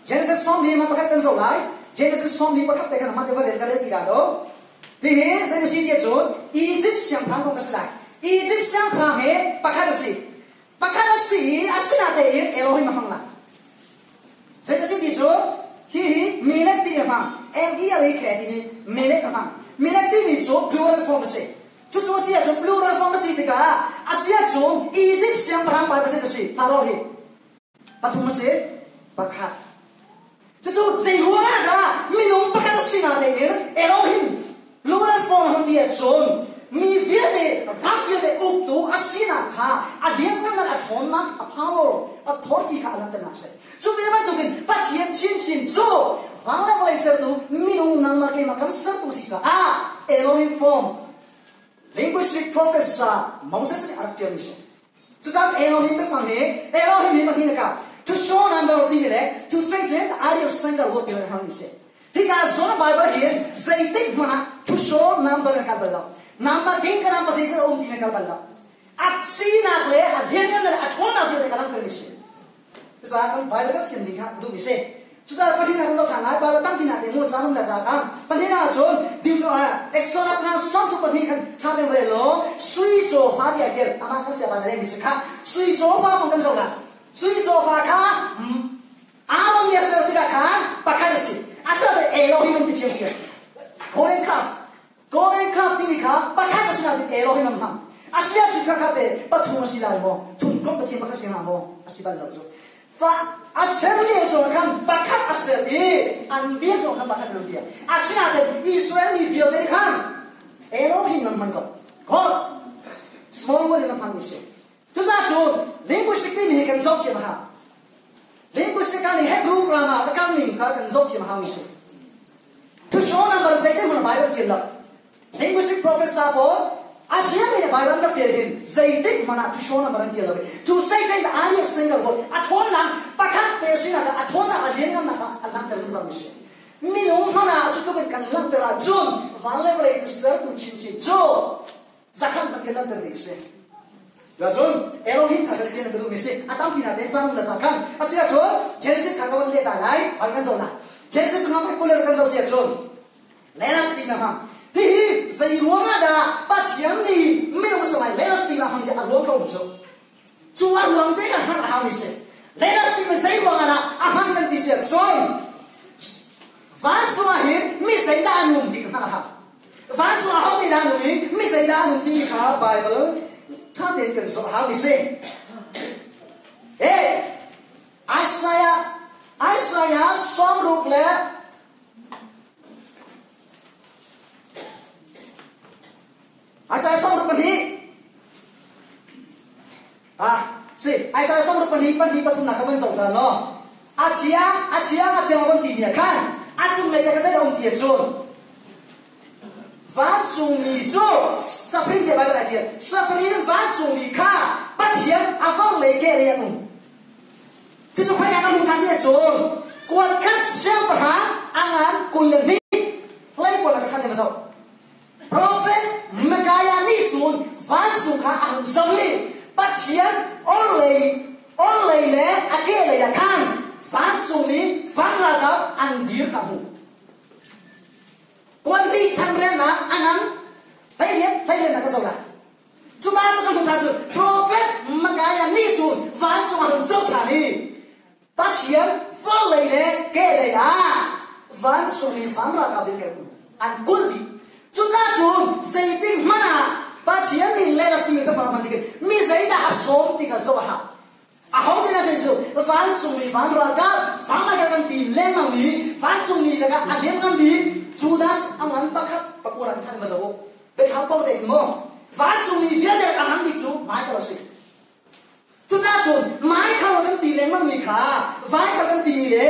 Genesis sawm li ma pakhat kan zoh lai. Genesis 41 te kan ma te va rel ka rel ti da do. Hihi zei si ti cun Egypt siangpahrang kong a si lai. Egypt siangpahrang hi pakhat a si. Pakhat a si i asinatein Elohim a hmang lai. Zei a si ti cu hihi Melek timi a hmang. M-E-L-E-K timi Melek a hmang. Melek timi cu plural form a si. Cucu a si ahcun plural form a si tikah a si ahcun Egypt siangpahrang pa pasal a si. Pharaoh hi pathum a si. Pakhat. Cucu zei ruangah dah minung pakhat a si natein Elohim plural form hman ti ahcun mi vialte ram vialte uktu a sinak kha a lianngan a ṭhawnnak a power authority kha a langhternak a si. Cu ve bantukin Pathian chinchin cu van le vawlei sertu minung nangmah keimah kan sertu si caah Elohim form linguistic professor Moses nih a rak ṭialmi si. Cucaah Elohim biafang hi Elohim hi pahnih na kap. To show number timi le to strengthen the idea of single word timi hmangmi si. Hika zawn Bible hi zeitik hmanh ah to show number na kal bal lo. Number ding ka number zeizat a um timi kal bal lo. A sinak le a lianngan le a ṭhawnnak vialte ka langhtermi si. Cucaah kan Bible kan thiam ding kha ka duhmi si. Cucaah pahnih kan zoh ṭhan lai. Bible tampi na te mu caan um le za kam. Pahnih ah cun ding cu Exodus ngan sawmtu pahnih khan ṭha ding rel law sui cawfa ti a ṭial amah kan siapa na lehmi si kha sui cawfa kong kan zoh la. Sui cawfa kha Aaron nih a ser tikah khan pakhat a si. A ser te Elohim an ti ṭhiamṭhiam. Golden calf. Golden calf timi kha pakhat a si nain Elohim an hmang. A si ahcun kha kha te pathum a si lai maw? Thum komh Pathian pakhat si hnga maw? A si bal lo cu. Fa a ser lio zong khan pakhat a ser i an bia zong khan pakhat an bia. Asinain Israel mi vialte nih khan Elohim an hman ko. God small word in a hmanmi si. Cucaah cun linguistic timi hi kan zoh thiam a hau. Linguistic ah nih Hebrew grammar a kal ning kha kan zoh thiam a haumi si. To show number zeitin hmun Bible tial lo. Linguistic professor pawl a thiam in Bible rak tial hin zeitik hmanh ah to show number an tial lo. Cu Satan ani of single God a ṭhawnnak pakhat te sinak a ṭhawnnak a lianngannak ah a langhter zungzal mi si. Minung hmanh ah cu tluk in kan langhter ahcun van le vawlei tu sertu chinchin cu zakhat hmanh kan langhter ding a si. Cun Elohim kha kan fian ka duhmi si. A tampi na ten sang la zakhan. A si ahcun Genesis kha ka van leh ta lai. Van kan zoh na. Genesis ngam hai kuler kan zoh si ahcun Let us ti na hmang. Hihi zei ruang ah dah Pathian nih minung sungah let us ti na hmang ti a ruang ka um cu. Cu a ruang te ka hngalh a hau ni si. Let us ti mi zei ruang ah dah a hman kan ti si ahcun vancung ah hin mi zeidah an um ti ka hngalh a hau. Vancung ah ho te dah an um i mi zeidah an um ti kha Bible ṭha tein kan zoh a hau ni si. Hey, Isaiah Isaiah 66 le Isaiah 62 ah si Isaiah 62 pahnih pathumnak kha van zoh hna law a thiang a thiang a thiang a von ti mi ah khan a cunglei ka zeidah um ti cun vancungmi cu safrin tiah Bible ah ṭial safrin vancungmi kha Pathian a vorlei ke lei an um Cucu khoika kan hmuh ṭhan ti ahcun kuatkhat siangpahrang a ngan 22 hlei pawl a ṭhan ti zoh. Prophet Micaiah nih cun vancung kha a hung zoh i Pathian orhlei orhlei le a kehlei ah khan vancung i van ralkap an dir kha a hmuh. Kuan hnih chanrelnak a ngan 12 hleiriatnak ka zoh lai. Cu pa cu ka hmuh ṭhan cu profet Micaiah nih cun vancung ah hun zoh ṭhan i Pathian vawlei le kehlei ah vancung i van ralkap in an kulh dih. Cucaah cun zeitik hmanh ah Pathian nih let us timi biafang a hman tikin mi zeidah a sawm ti kha zoh a hau. Aho te na sei cu vancung mi van ralkap van ralkap kan ti lengmang mi vancung mi lakah a lianngan bik Judas a ngan pakhat pakua ran than ma zo biathlam pong te in maw vancung mi vialte a ngan bik cu Michael a si. Cucaah cun Michael kan ti lengmang mi kha Michael kan ti mi le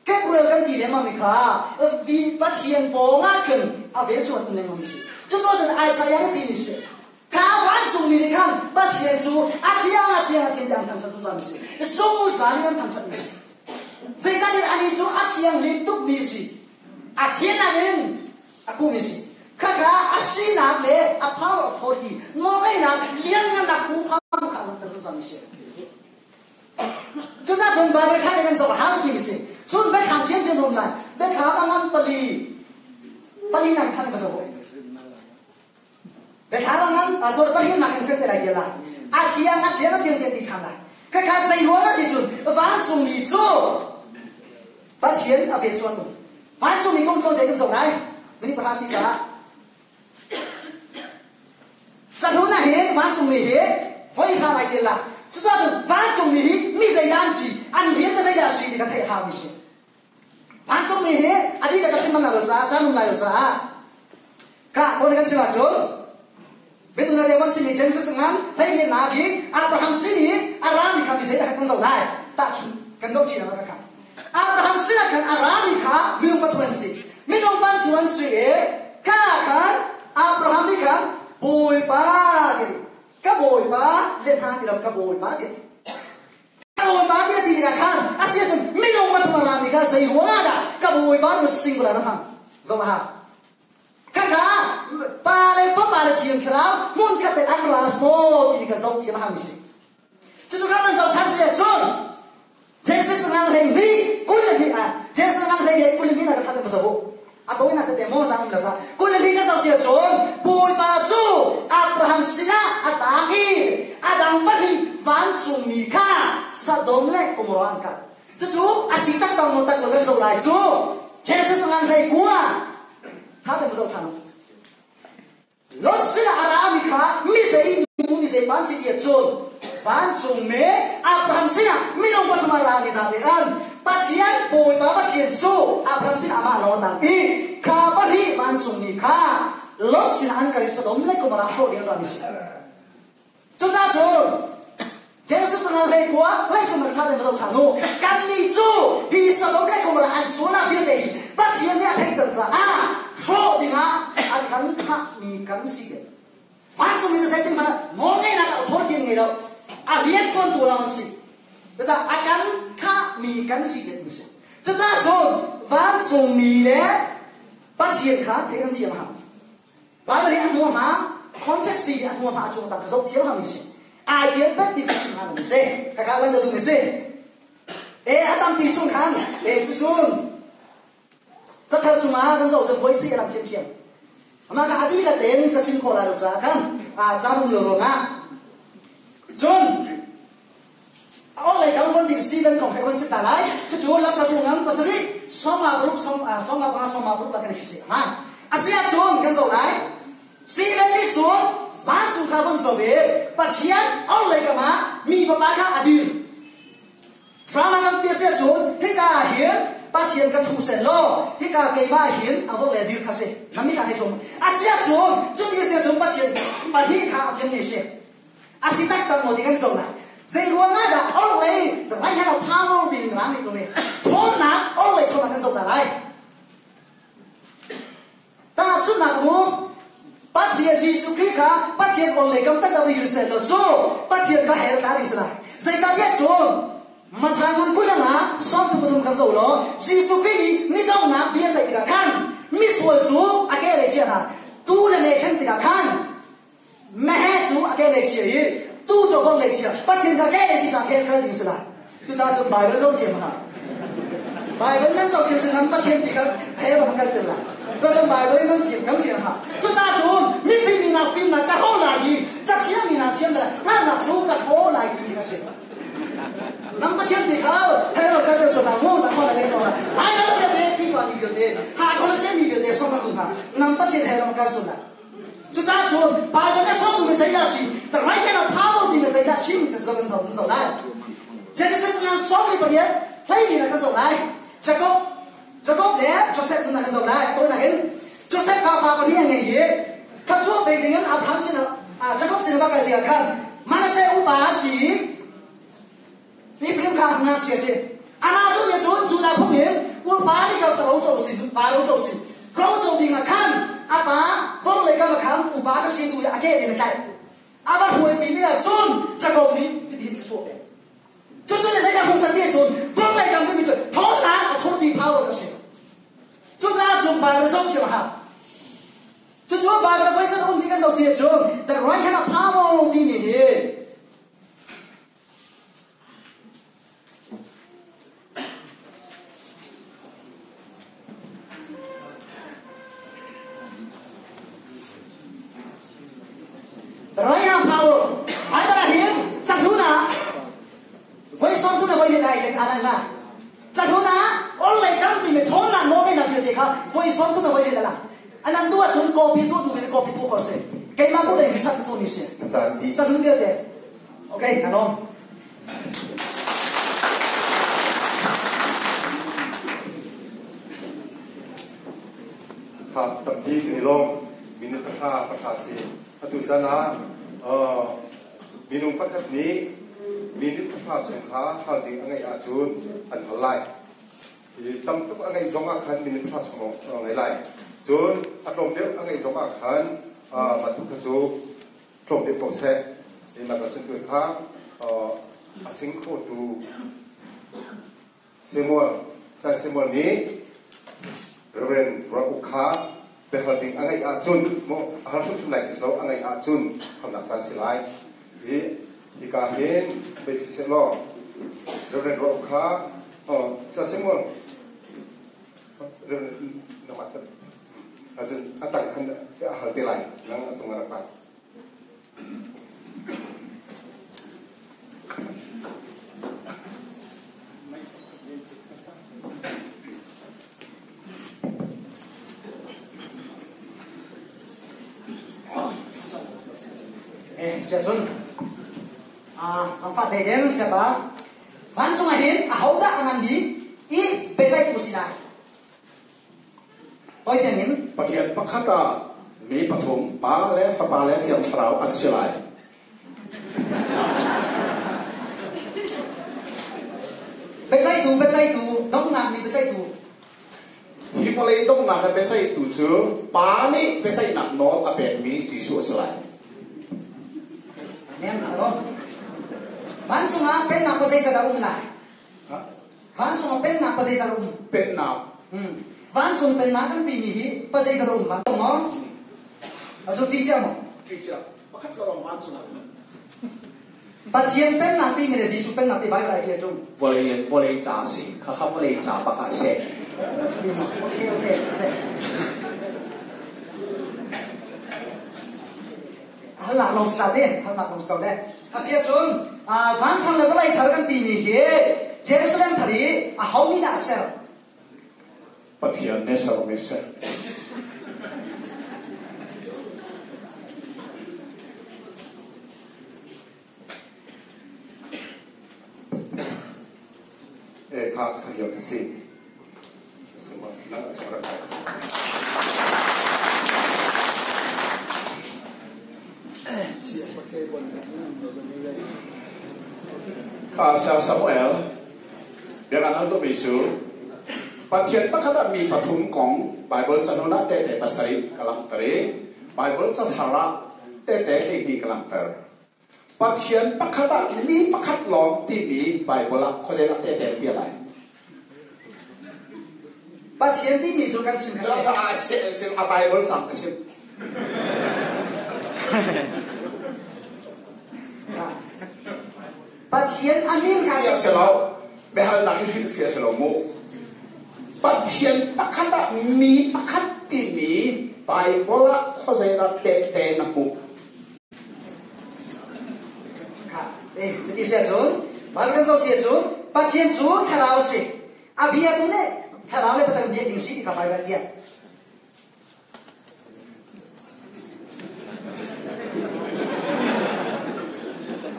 Gabriel kan ti lengmang mi kha Pathian pawng ah khin a vel cu an um lengmang mi si. Cucaah cun Isaiah nih ti mi si. Kha vancungmi nih khan Pathian cu a thiang a thiang a thiang ti an thangṭhat zungzal mi si. Zungzal in an thangṭhat mi si. Zeicahtiah anih cu a thianghlim tukmi a si. A thiannak in a kumi a si. Khakha a sinak le a power authority nawlngeihnak lianngannak huham kha a langhter zungzalmi a si. Cucaah cun Bible ṭha tein kan zoh a hau ti a si. Cun biathlam thiamthiam zong lai. Biathlam a ngan pali pali nak ṭha tein ka zoh. Biathlam a ngan sorry pali nak in fel te lai tial lai. A thiang a thiang a thiang tian ti ṭhan lai. Khakha zei ruang ah ti cun vancungmi cu Pathian a vel chuan tung. Vancungmi kong tlawm te kan zoh lai. Minute pahra si caah Cahlun ah hin vancungmi hi voi hra lai ṭial la. Cucaah cun vancungmi hi mi zeidah an si, an rian te zeidah a si ti kha theih a haumi si. Vancungmi hi a dihlak a chim bal lo caah, caan um lai lo caah, ka kong kan chim ahcun biatu na leo kan chimmi Genesis ngan hleiliannak hi Abraham sin i a rami kha mi zeidah kan zoh lai tahchun kan zoh chin ah ka Abraham sinah khan a rami kha minung pathum an si. Minung pathum an si i kha khan Abraham nih khan Bawipa ti ka Bawipa le hna ti lo ka Bawipa ti ka Bawipa ti a ti tikah khan a si ahcun minung pathum a rami kha zei ruangah dah ka Bawipa ti singular a hmang zoh ha khakha pa le fapa le thiang thlarau hmun khat in an ra maw ti kha zoh thiam a hang si Cucu kan van zoh ṭhan si ahcun Genesis ngan hlei hnih 22 ah Genesis ngan hlei le 22 na ka ṭhat hmasa bu. A tawinak tete maw cang um lo sa. 22 kan zoh si ahcun Bawipa cu Abraham sinah a tang i a dang pahnih vancungmi kha Sodom le Gomorrah an kal. Cucu a si taktak maw tak lo kan zoh lai cu Genesis ngan hlei kua ha te zoh ṭhan u. Lot sinah a rami kha mi zei nu mi zei pa si ti cun vancung me Abraham sinah minung pathum a rami hna nih an Pathian Bawipa Pathian cu Abraham sinah amah lawng tang i kha pahnih vancung mi kha Lot sinah an kal i Sodom le Gomorrah hrawh ding an rami si. Cucaah cun Genesis ngan hlei kua hlei cu man ṭha tein va zoh ṭhan u. Kannih cu hi Sodom le Gomorrah an sualnak vialte hi Pathian nih a theihter caah hrawh dingah a kan thahmi kan si ve. Vancung in zeitin hmanh nawlngeihnak ah authority an ngei lo. A rian ṭuantu lawng an si. Cucaah a kan thahmi kan si ve ti si. Cucaah cun vancungmi le Pathian kha theih an thiam a hau. Bible hi a hnuama context ti a hnuama a cung tak zoh thiam hang si. Ai tial pet ti chim hang si. Kaka lang da dung si. E a tampi sung khan e cu cun cathar chungah kan zoh cun voi si ram thiam thiam. Ama ka adi la ten ka sim kho lai lo ca kan a ca dum lo ruangah cun a ol lei kam von ding Stephen kong he von chim ta lai. Cucu lamkatu ngan pasarih sawma paruk sawma panga sawma paruk la kan si ma. Asi ahcun kan zoh lai. Stephen nih cun vancung kha von zoh i Pathian ol lei kam ah mi fapa kha a dir. Drama ngan pi a si ahcun hika ah hin Pathian ka ṭhu seh law hika keimah hin a vok le dir kha si. Na mi kha hei zum. Asi ahcun cuti a si ahcun Pathian pahnih kha a fian mi a si. A si taktak maw ti kan zoh lai. Zei ruang ah dah orhlei the right hand of power ti in rang nih tung i ṭhawnnak orhlei ṭhawnnak kan zoh ta lai. Tahchunhnak mu Pathian Jesuh Khrih kha Pathian orhlei kam taktak in seh law cu Pathian kha hell tla ding si lai. Zeicahtiah cun Matthai ngan 20 ah 33 kan zoh law Jesuh Khrih nih ni donghnak bia ceih tikah khan misual cu a ke lei chia hna tu le ne ṭhen tikah khan Meheh cu a ke lei chia i tuu cu a bor lei chia. Pathian kha ke lei si ca khel kal ding si lai. Cucaah cun Bible zoh thiam ha. Bible nan zoh thiam cun nan Pathian ti kha he bang kal tir lai. Cucaah Bible nan fim kan fim ha. Cucaah cun mifim mi nak fimnak ka hraw lai i cathiang mi nak thiam lai hngalhnak cu ka hraw lai ti a si. Nang Pathian ti kha he lo kal tir so na mu za khona le no la. Lai ram vialte Khrihfa mi vialte ha khola mi vialte song na tung ha. Nang Pathian he ram kal so la. Cucaah cun Bible le sawm duhmi zeidah a si? The right hand of power timi zeidah chim kan zoh kan zoh kan zoh lai. Genesis ngan 28 hleili na kan zoh lai. Jacob Jacob le Joseph nun na kan zoh lai. Tawinak in Joseph kha fa pahnih a ngei i thluachuah pe dingin Abraham sin ah Jacob sin ah va kal tikah khan Manasseh upa a si i Ephraim kha ngakchia si. Amah tu nih cun Judah phung in upa nih ka ro co si, pa ro co si. Ro co ding ah khan a pa vong lei kam ah khan upa ka si tu i a ke in a tlaih. A va hruaipi nih ah cun Jakob nih hitin a chuah pek. Cucu nih zeidah hmuh san ti cun vong lei kam timi cu thawn Cahlun ah online kan timi ṭhawnnak nawlngeihnak vialte kha voi sawm thum le voi riat a lang. Anan duh ahcun copy tuah duhmi nih copy tuah khawh a si. Keimah kut in research ka tuahmi si. Cahlun vialte. Okay, na lawm. Ha tampi kan i lawm. Minute pahra pahra si. Atu caan ah minung pakhat nih minute pahra chung kha hal ding a ngeih ahcun an hal lai. Tam tuk a ngeih zong ah khan minute pahra chung lawng a ngei lai. Cun a tlawm deuh a ngeih zong ah khan mah tu kha cu tlawm deuh ko seh. Mah cun tu kha a sing khotu Samuel, Sai Samuel nih Reverend Ruak Uk kha biahal ding a ngeih ahcun maw a hal hrimhrim lai ti si lo a ngeih ahcun halnak caan si lai. Hi hika hin bei si seh law Reverend Ruak Uk kha oh Sai Samuel Reverend nangmah ahcun a tang khan a hal te lai nang a cung ah rak kai. Siacun zangfah tein siapa vancung ah hin ahodah a ngan bik i biaceihtu si lai? Pathian in Pathian pakhat ah mi pathum Pa le Fapa le Thiang Thlarau an si lai. Biaceihtu, biaceihtu, donghnak nih biaceihtu. Hi vawlei donghnak ah biaceihtu cu Pa nih biaceihnak nawl a pekmi Jesuh a si lai. Amen. Vancung ah pennak pa zeizat a um lai? Vancung ah pennak pa zeizat a um? Pennak. Vancung pennak kan timi hi pa zeizat a um van maw? A zu ṭi cia maw? Ṭi cia. Pakhat ka lawng vancung ah. Pathian pennak timi le Jesuh pennak ti Bible ai ṭial ṭung. Vawlei vawlei ca si. Khakha vawlei ca bak ah seh. Okay, okay, seh. Halnak lawng si te, halnak lawng si ko le. Asi ahcun van thar le vawlei thar kan timi hi Jerusalem thar hi a ho nih dah a ser? Pathian nih sermi si. Kha kha lio ka si. Kha sa Samuel biakan hal tu mi cu Pathian pakhat ah mi pathum kong Bible canun ah tehte pasarih ka langhter i Bible cathar ah tehte hleihnih ka langhter. Pathian pakhat ah mi pakhat lawng timi Baibal ah khuazei ah tehte bia lai. Pathian timi cu kan chim ka si. A Bible cang ka chim. Pathian a min kha fiah si lo. Biahalnak hi hrilh fiah si lo mu. Pathian pakhat ah mi pakhat timi Bible ah khuazei ah tehte na hmuh. Cuti si ahcun Bible kan zoh si ahcun Pathian cu thlarau a si. A bia tu nih thlarau le Pathian biak ding si ti kha Bible tiah.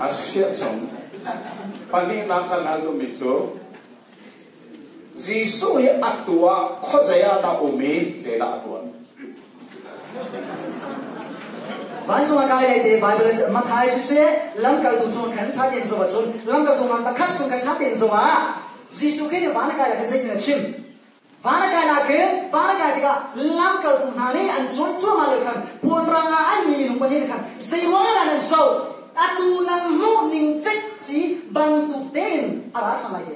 A siah cang. Pahnihnak kan hal duhmi cu Jesuh hi a tuah khuazei ah dah um i zeidah a tuan? Vancung ah kai lai te Bible Matthai siseh lamkaltu chung khan ṭha tein zoh ahcun lamkaltu ngan pakhat sung khan ṭha tein zoh ah Jesuh Khrih nih van a kai lai khan zeitin a chim? Van a kai lai khin van a kai tikah lamkaltu hna nih an cawn cuahmah lio khan puanrang ah an mi minung pahnih khan zei ruangah dah nan zoh? Atu nan hmuh ning cekci bantuk tein a ra ṭhan lai te.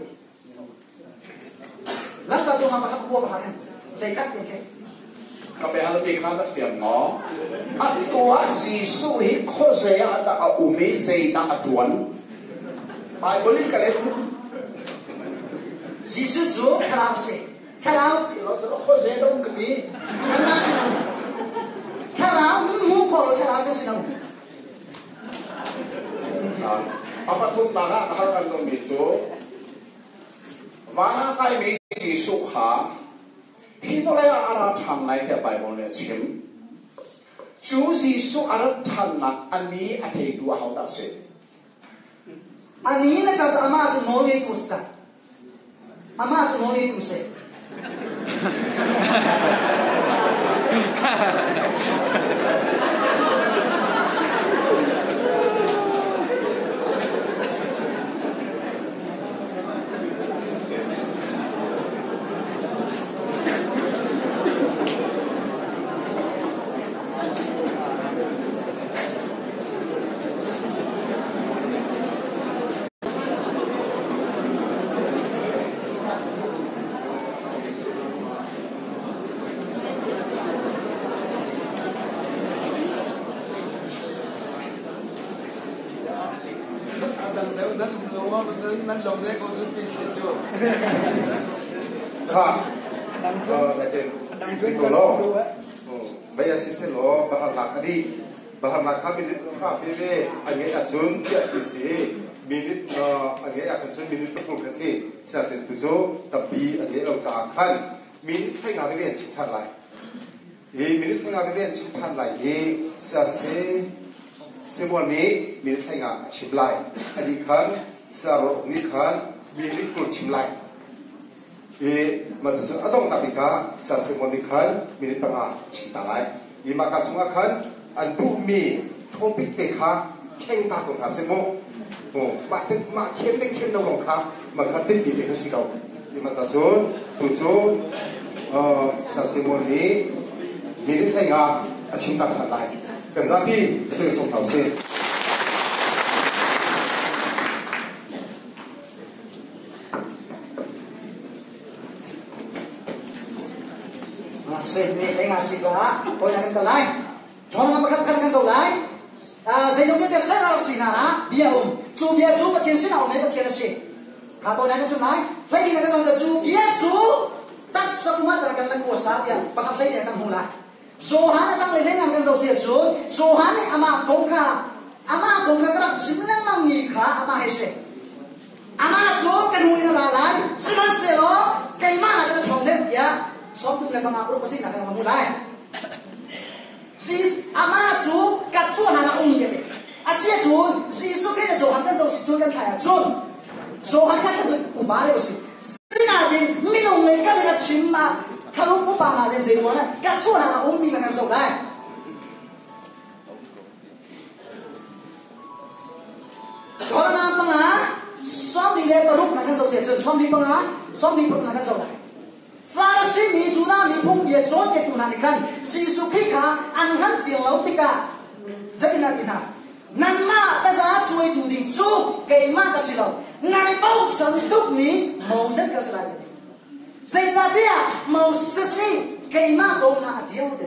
Lamkaltu hna pakhat bua pakhat in hleikhat te khi. Ka biahalmi kha na fiang maw? Atu ah Jesuh hi khuazei ah dah a um i zeidah a ṭuan? Baibal in ka let. Jesuh cu thlarau si. Thlarau khuazei dah um ka ti. Thlarau si lo. Thlarau hmu khawh lo thlarau ka si lo. A pathumnak ah ka hal kan tonmi cu Van ah kaimi Jesuh kha hi vawlei ah a ra ṭhan lai tiah Baibal nih a chim. Cu Jesuh a rat ṭhannak a ni a theitu ahodah a si? A ni na ca cu amah cu nawl ngeitu a si cang. Amah cu nawl ngeitu a si. Kha, ko lo. Mei a si selaw baharnak a dih. Baharnak kha minute hra veve a ngeih ahcun tiah ti si i minute a ngeih ahkhan cun minute pakul kha si. Siatin tu cu tampi an ngeih lo caah khan minute hlei nga veve an chim ṭhan lai. Hi minute hlei nga veve an chim ṭhan lai i sia se Samuel nih minute hlei nga a chim lai. A dih khan Sarah nih khan minute 20 chim lai. I mah cucu a donghnak bik ah Sasimon nih khan minute 5 chim ta lai. I mah ka chungah khan an duhmi topic te kha kheng ta ko hna seh mu. Mah te mah khen le khen lo kong kha mah kha tinhmi te kha si ko. I mah ca cun tu cu Sasimon nih minute 15 a chim ta ṭhan lai. Kan zapi zapeng sawm hna usih. Si caah hawi kan kal lai. John nga pakhat khan kan zoh lai. Zeizong vialte ser a rak si hna ah bia um. Cu bia cu Pathian sinah um i Pathian a si. Kha tawi kan chim lai. Hlei kan kan cu bia cu taksa pum ah kan la kuasa tiah pakhat hlei kan hmu lai. Johan a tang le hlei kan zoh si ahcun Johan nih amah kong kha amah kong kha ka rak chim lengmang mi kha amah he si. Amah cu ka nu in a ra lai, sihmanhsehlaw keimah nakin a ṭhawng deuh tiah 35 paruk pasarih nak in ka hmu lai. Si amah cu ka chuahnak ah um ka ti. A si ahcun Jesuh Khrih le Johan kan zoh si cun kan thlai ahcun Johan kha tluk upa deuh a si. Sinain minung lei kan in a chim ah tharum upa hna nih zei ruang ah ka chuahnak ah um ti kan zoh lai. Thawngna 5 46 na kan zoh si ahcun 45 46 na kan zoh lai. Farasi mi Judah mi phungbia cawnpiaktu hna nih khan Jesuh Khrih kha an hngalh fiang lo tikah zeitindah ti hna? Nanmah taza cuaitu ding cu keimah ka si lo, nan i bochan tukmi Moses ka si lai ti. Zeicahtiah Moses nih keimah kong kha a ṭial ti.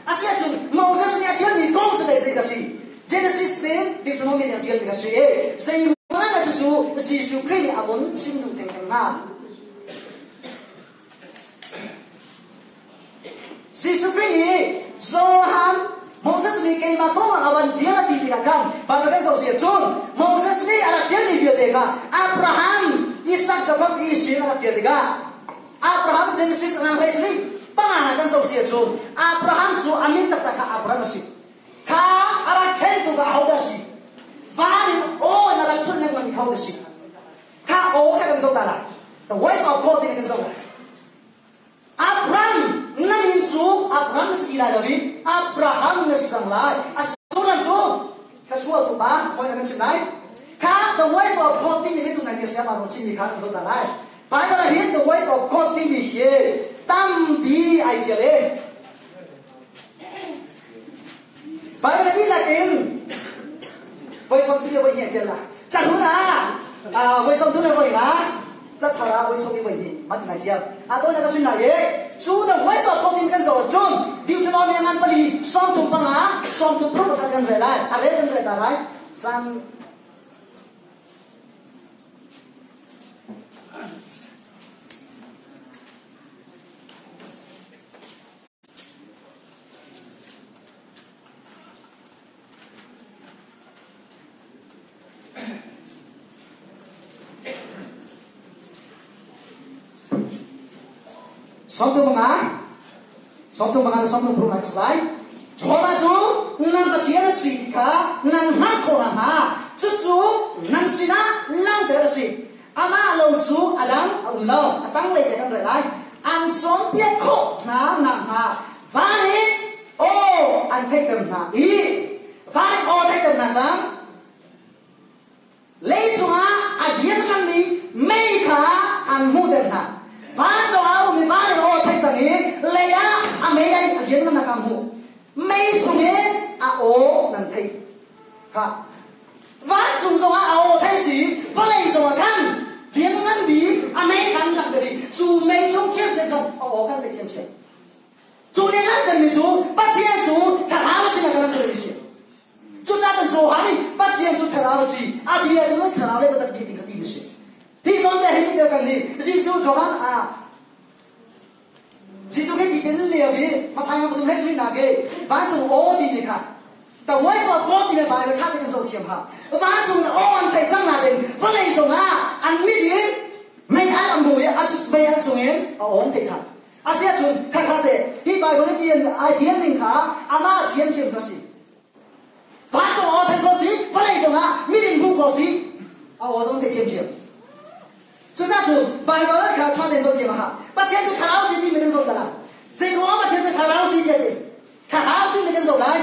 Asiahcun Moses nih a ṭialmi kong cu zei ka si? Genesis nih Deuteronomy nih a ṭialmi ka si i zei ruangah dah cucu Jesuh Khrih nih a von chim duh theng hnga? Jesuh Khrih nih Johan Moses nih keimah kong ah a van ṭial a ti tikah khan Bible kan zoh si ahcun Moses nih a rak ṭialmi vialte kha Abraham, Isak, Jacob, Israel a rak ṭial tikah Abraham Genesis ngan hlei sarih 5 kan zoh si ahcun Abraham cu a min taktak kha Abraham a si. Kha a rak khentu kha ahodah a si? Van in aw in a rak chunh lengmang mi kha ahodah a si? Kha aw kha kan zoh ta lai. The voice of God in kan zoh lai. Abraham na min cu Abraham na si ti lai lo i Abraham na si cang lai. A sullam cu thluachuah tu pa khawi na kan chim lai. Kha the voice of God timi hi tunai sia pa chin mi kha kan zoh ta lai. Bible ah hin the voice of God timi hi tampi ai tial e. Bible dihlak in voi som si voi hnih tial la. Cahlun ah voi som tu le voi nga cathar ah voi som i voi hnih mat na tial. A to na ka sin na ye cu the voice of God in kan zo cun Deuteronomy ngan 4 35 36 pakhat kan rel lai. A rel kan rel ta lai. San 35 35 le 36 lai ka lai. Jehovah cu nan Pathian a si ti kha nan hngalh khawh nakhnga cucu nan sinah langhter a si. Amah lo cu a dang a um lo. A tanglei te kan rel lai. An cawnpiak khawh hna nakhnga van in aw an theihter hna i van in aw theihter hna cang. Leicung ah a liannganmi mei kha an hmuhter hna. Vancung ah a ummi van in aw theih cang i lei ah a mei a lianngannak kha hmuh. Mei chungin a aw nan theih kha. Vancung zongah a aw theih si, vawlei zongah khan lianngan bik a mei kha an langhter i cu mei chung ṭhiamṭhiam khan a aw kan theih ṭhiamṭhiam. Cu nih langhtermi cu Pathian cu thlarau sinah kan langhtermi a si. Cucaah cun Johan nih Pathian cu thlarau a si, a bia cu thlarau le biatak bia ti kha ti a si. Hi zawn te hin Peter kan nih Jesuh Johan ah Jesuh khi tipil lio i Matthai pathum hlei suinak i vancung aw ti ni kha the voice of God ti le Bible ṭha tein zoh thiam ha. Vancung in aw an theih cang nain vawlei zongah an mit in mei al an hmu i a mei al chungin a aw an theih ṭhan. Asiahcun khakha te hi Bible i tian ai ṭial ning kha amah thiamṭhiam kha si. Vancung aw theih khawh si, vawlei zongah milim hmuh khawh si, a aw zong theih ṭhiamṭhiam. Cucaah cun Bible kha ṭha tein zoh thiam a hau. Pathian cu thlarau si timi kan zoh ta lai. Zei ruangah Pathian cu thlarau si tiah ti? Thlarau timi kan zoh lai.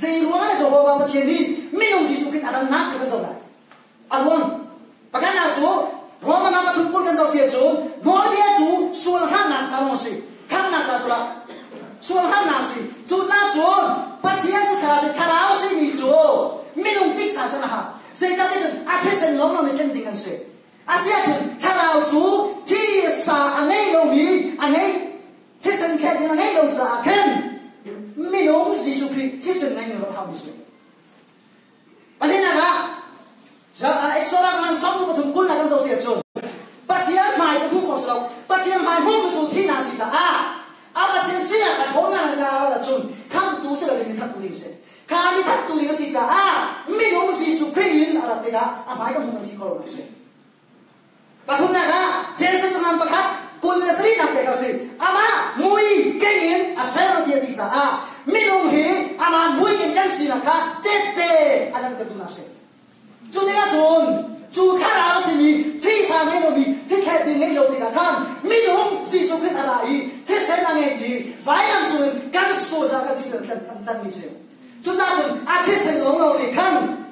Zei ruangah le Jehovah Pathian nih minung Jesuh Khrist a rannak ti kan zoh lai. A ruang pakhatnak cu Roma ram pathum kul kan zoh si ahcun nawlbia cu sual harnak ca lawng a si. Harnak ca sual sual harnak si. Cucaah cun Pathian cu thlarau si thlarau a simi cu minung tiksa can a hau. Zeicahtiah cun a thisen lawng lawng nih tlen ding an si. Asiahcun thlarau cu thi sa a ngei lomi a ngei thisen khen ding a ngei lo caah khan minung Jesuh Khrih thisen ngei mi rak haumi si. Pahnihnak ah Exodus kan som pathum kul na kan zoh si ahcun Pathian hmai cu hmuh khawh si lo. Pathian hmai hmuh cu thihnak si caah a Pathian sinah a ṭhawnnak la ahcun khamhtu si loin mi thattu ding si. Kha mi thattu ding a si caah minung Jesuh Khrih in a rat tikah a hmai kan hmuh kan thi kho lo si. Pathumnak ah Genesis ngan pakhat 27 nak te kha si. Amah mui keng in a ser ti a ti caah minung hi amah mui keng kan sinak kha tette a langhter duhnak si. Cu tikah cun cu thlarau simi thisa ngei lomi thikhet ding ngei lo tikah khan minung Jesuh Khrist a ra i thisen a ngei i vailam cungin kan sual caah kan thisen an tlanmi si. Cucaah cun a thisen lo lo nih khan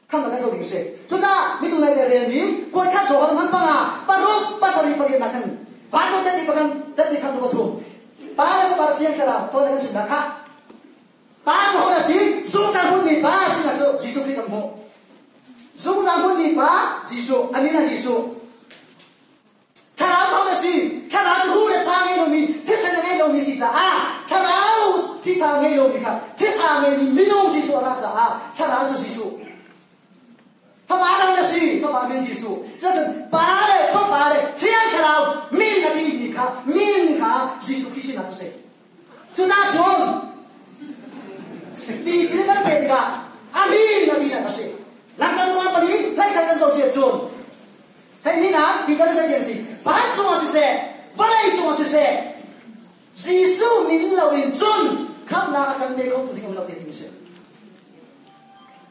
Khamh kan co ding a si. Cucaah mitu nai te relmi kuat khat chaw man panga paruk pasarih pariat nak khan vancung tet pakan tet khan tu pathum pa le fapa thiang thlarau to kan chim kha pa cu hon a si zungzal hmun mi pa si na cu Jesuh Khrih kan hmuh zungzal hmun mi pa Jesuh amin a Jesuh Thlarau thawng a si. Thlarau cu ru le sa ngei lomi, thisen a ngei lomi si caah thlarau thisa ngei lomi kha thisa ngeimi minung Jesuh a ra caah thlarau cu Jesuh. Fapa dang na si, fapa min Jesuh. Cucun pa le fapa le Thiang Thlarau min a timi kha min kha Jesuh Khrih sinak a si. Cucaah cun tipil kan pe tikah a min a tinak a si. Langka ruang pali hlei khat kan zoh si ahcun Hei hin ah Peter nih zeitin a ti? Vancung ah siseh, vawlei cungah siseh, Jesuh min loin cun khamhnak a kan pe khotu ding um lo ti a ti si.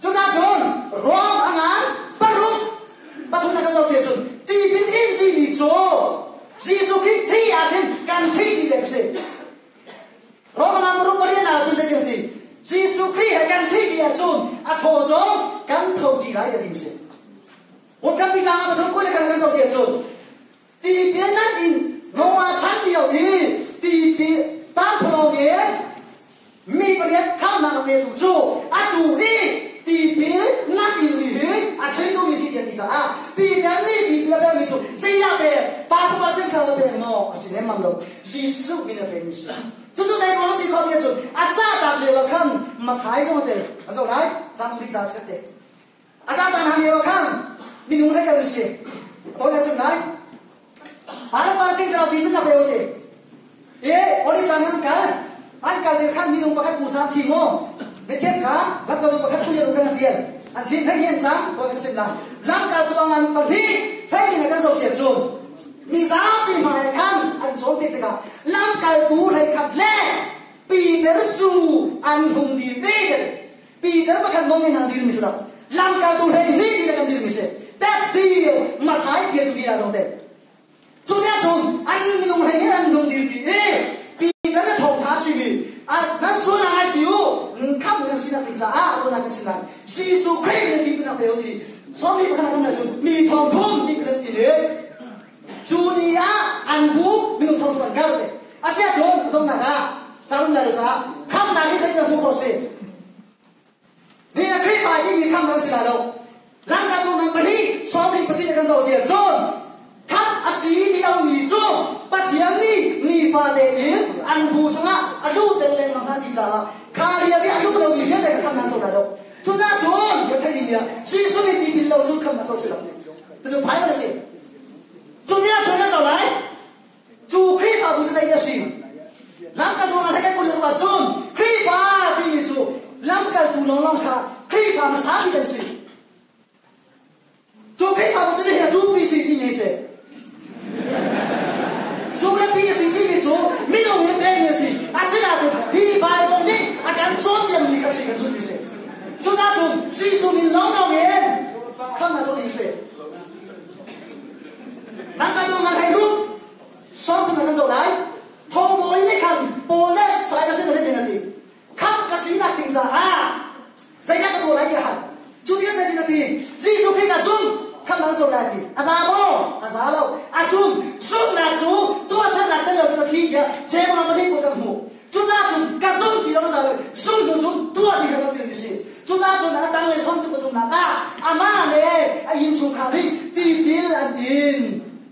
Cucaah cun Rom a ngan paruk pathum na kan zoh si ahcun tipil in timi cu Jesuh Khrih thi ah khin kan thi ti dek a si. Rom a ngan paruk pariat ah cun zeitin a ti? Jesuh Khrih he kan thi ti ahcun a thaw zong kan tho ti lai ti a ti si. Hmunkhat tlang ah pathum kul le kan kan zoh si ahcun tipil nan in Noah chan lio i tipil tangphawlawng in mi pariat khamnak a petu cu atu i tipil nan in mi hi a cheitu mi si tiah ti caah Peter nih tipil a pekmi cu zeidah pek pa fapa cem thlarau a pek maw a si lemmang lo Jesuh min a pekmi si cucu zei ruang a si khawh ti ahcun a cahtak lio ah khan Matthai zong a tel a zoh lai caan ri ca khat te A caan hna lio khan minung he kan si. To na chim lai. Para ching kau ti min na pe te. E oli tang an kal. An kal te khan minung pakhat ku sam thi mo. Matthias kha lam ka tu pakhat ku le kan tial. An thin hei hian chang to na sim la. Lam ka tu angan pahnih hei ni na kan zo sian chu. Mi zapi hmai khan an chom pe te. Peter cu an hung dir ve te. Peter pakhat mong in an dir mi si lo. Lamkaltu hlei ni ti kan dir mi si. Tet ti Mathai tial tu bia zong te. Cu te cun an minung hlei ni an nung dir ti i Peter le thawngtha chimi nan sual na ngai ci u kham nan sinak ding caah tuan kan chim lai. Jesuh Khrih nih ti pinak pe ti sawmli pakhat kan cun mi thong thum ti kan ti le cu ni ah an bu minung thong thum an kal te. Asiahcun donghnak ah carum lai lo caah khamnak hi zeitin hmuh khawh si? Ni na Khrihfa timi khamnak si lai lo. Lamkaltu ngan pahnih sawmli pasarih kan zoh cia cun khamh a si liomi cu Pathian nih nifate in an bu chungah a luh tel lengmang hna ti caah kha lio i a luh lomi vialte kha khamnak co lai lo. Cucaah cun kan theih dingmi ah Jesuh nih tipil lo cu khamnak co si lo. Cucu Bible a si. Cu ti ahcun kan zoh lai. Cu Khrihfabu cu zeidah a si? Lamkaltu hna kan kul le cun Khrihfa timi cu lamkaltu lawnglawng kha Khrihfa hmasa bik an si. Cu Khrihfabu cu nihin a zupi si timi si. Zu le pi si timi cu minung nih pekmi a si. Asinain hi Bible nih a kan cawnpiakmi kha si kan zulmi si. Cucaah cun Jesuh min lawnglawng in khamnak cu ding si. Lamkaltu ngan hlei ruk sawm thum kan zoh lai. Thawngbawi nih khan Paul le Silas in a zeitin a ti? Khamh ka sinak ding caah zeidah ka tuah lai tiah a hal. Cu tikah zeitin a ti? Jesuh Khrih ka zum, khamh nan zoh lai a ti. A za maw? A za lo. A zum. Zumhnak cu tuahsernak tel lo cun a thi tiah Jehovah pahnih pawl kan hmuh. Cucaah cun ka zum ti lo a za lo. Zum hnu cun tuah ti kha kan thil si. Cucaah cun a tanglei sawmtu pathumnak ah amah le a innchungkhar nih tipil an in.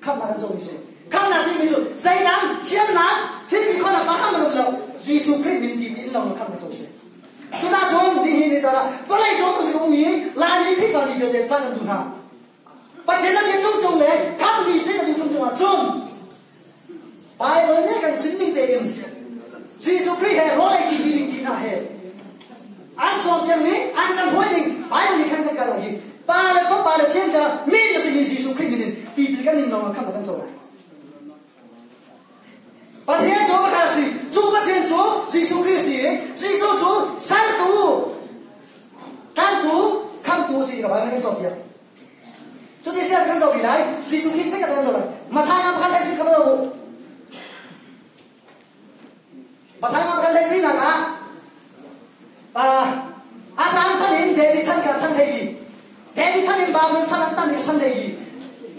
Khamhnak an comi si. Khamhnak timi cu zeidang thiamnak thil ti khawhnak pa khamh an um lo. Jesuh Khrih min tipil in lawng khamhnak co si. Cucaah cun nihin ni caan ah vawlei cung um um i Laimi Khrihfa mi vialte caan an duh hna. Pathian a bia tung le khamhmi si na duh tung cungah cun Bible nih kan chim ning tein Jesuh Khrih he rawl ei ṭi ding ṭi hna he an cawnpiak ning an kan hruai ning Bible nih khan kan kal hi Pa le Fapa le Thiang Thlarau min a simi Jesuh Khrih min in tipil kan ning lawng ah khamh kan co lai. Pathian cu pakhat a si. Cu Pathian cu Jesuh Khrih a si i Jesuh cu sertu, tlantu, khamhtu a si ka Bible kan cawnpiak. Cuti sian kan zoh rih lai. Jesuh Khrih cek kan zoh lai. Mathai nga pakhat hlei si kha u. Mathai nga pakhat hlei si nak ah Abraham chan in David chan kha chan hlei li. David chan in Babylon sal an tan i chan hlei li.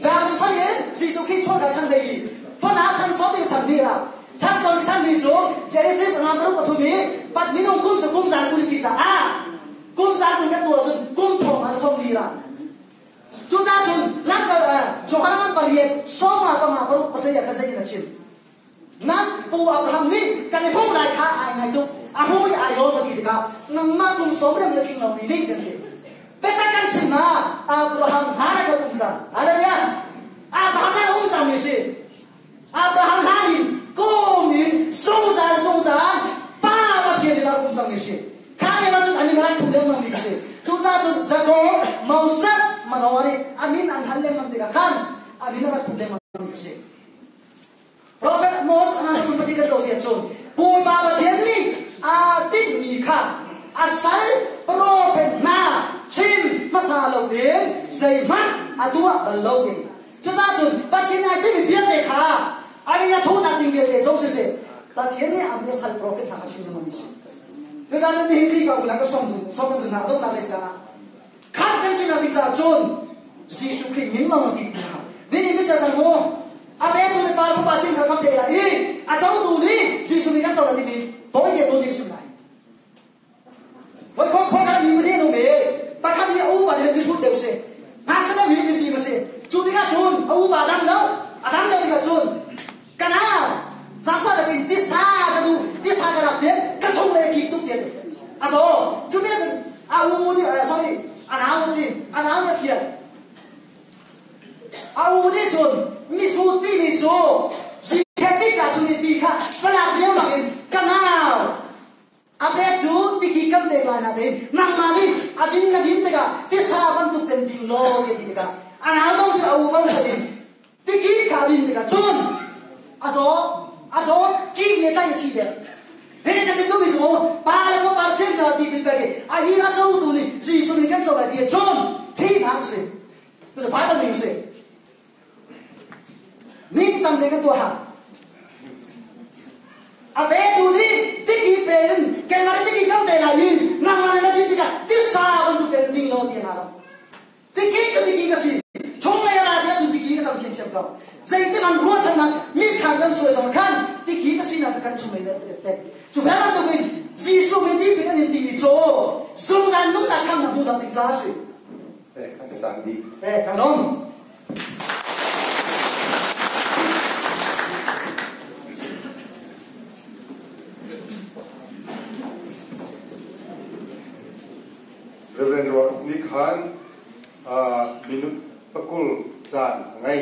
Babylon sal in Jesuh Khrih chuah kha chan hlei li. Fana chan sawm ni chan ni ra. Chan sawm ni chan ni cu Genesis nga paruk pathum i pat minung kum cu kum zan kul si caah kum zan kan tuah cun kum thong an som li ra. Cucaah cun langkal Johan ngan pariat sawm nga panga paruk pasarih ah kan zeitin a chim. Nan pu Abraham nih kan i hmuh lai kha ai ngai tuk. A hmu i ai lawm a ti tikah nangmah kum sawm rem na tling lomi nih kan ti. Biatak kan chim ah Abraham hlan ah ka um cang. Hallelujah. Abraham hlan um cang mi si. Abraham hlan in kum in zungzal zungzal Pa Pathian in a um cang mi si. Kha lio cun an in rak thu lengmang mi si. Cucaah cun Jakob, Moses, Manoah nih a min an hal lengmang tikah khan a min a rak thu lengmang mi si. Prophet Moses a nang pasi kan zoh cun Bawipa Pathian nih aa tinhmi kha a sal prophet hna chim hmasa lo in zeihmanh a tuah bal lo ding. Cucaah cun Pathian ai tinhmi vialte kha a ring a thunak ding vialte zong siseh Pathian nih a mi a sal prophet hna kha chim lengmang mi si. Cucaah cun nihin Khrihfa unau ka sawm duh sawm kan duh hna donghnak lei sang ah khamh kan sinak ding caah cun Jesuh Khrih min lawng ti hna. Nihin ni kan mu a petu nih pa fapa sin kha kan pe lai i a cotu nih Jesuh nih kan co lai timi tawi te tu nih sim lai. Voi khong khong kan mi pahnih an um i pakhat i a upa nih mi hrut deuh si. Ngakchia deuh hi mifim a si. Cu tikah cun a upa a dang lo. A dang lo tikah cun ka nau zaangfah takin tisa ka duh tisa ka rak pian ka chung le kik tuk tiah a zaw. Cu tikah cun a u nih sorry a nau a si a nau nih a fial. A u nih cun mihrut timi cu Jesuh ka chung i ti kha palak riangmang in ka nau A pek cu tiki kan pek lai nain nangmah nih a din na din tikah tisa bantuk ten ding law ti tikah a nau zong cu a u bochan in tiki kha din tikah cun a zaw a zaw ki ne tlai a thi bek. Hei ka sim duhmi cu pa le fapa thiang thlarau ti bil pek i a hi a cotu nih Jesuh nih kan co lai ti cun thihnak si. Cucu Bible ning si. Ningcang te kan tuah hang. A petu nih tiki pe in keimah nih tiki kan pe lai i nangmah nih na din tikah titsa bantuk tein ding law ti a Tiki cu tiki ka si. Chunglei a ra tiah cun tiki ka cang thiamthiam ko. Zeitik an ruahchannak mitthlam kan suai zong khan tiki ka sinak cu kan chunglei nih a tek. Cu ve bantukin Jesuh min tipil an in timi cu zungzal nunnak khamnak hmuhnak ding caah a si. Eh, kan ka cang dih. Eh, kan um. Reverend Ruak nih khan minute pakul caan a ngei.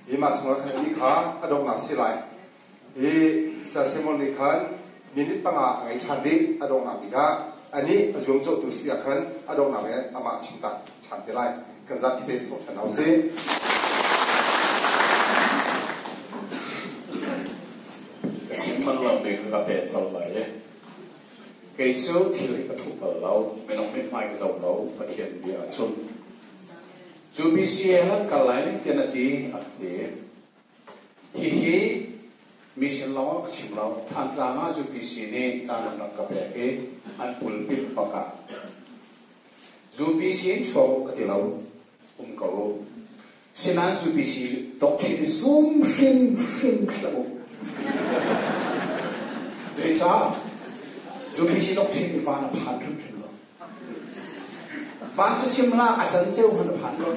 Hi mah chungah khan ni kha a donghnak si lai. Hi Sir Simon nih khan minute panga a ngei ṭhan rih a donghnak tikah anih a zuamcawhtu si ah khan a donghnak in amah chimtak ṭhan te lai. Kan zapi te chuak ṭhan hau sih. Ka chim man lo mi kha ka pe colh lai i Kei cu thil hi ka thup bal lo, minung mithmai ka zoh lo, Pathian bia ahcun. Cu BCA lan kal lai tiah na ti, a ka ti. Hihi mission lawng ah ka chim lo. Thantlang ah UPC nih caan an rak ka pek i an pulpit bak ah UPC in chuak u ka ti lo, um ko u. Sinain UPC doctrine zum hrimhrim hlah u. Zeicah? UPC doctrine hi van a phan hrimhrim lo. Van cu chim hlah, a canceu hmanh a phan lo.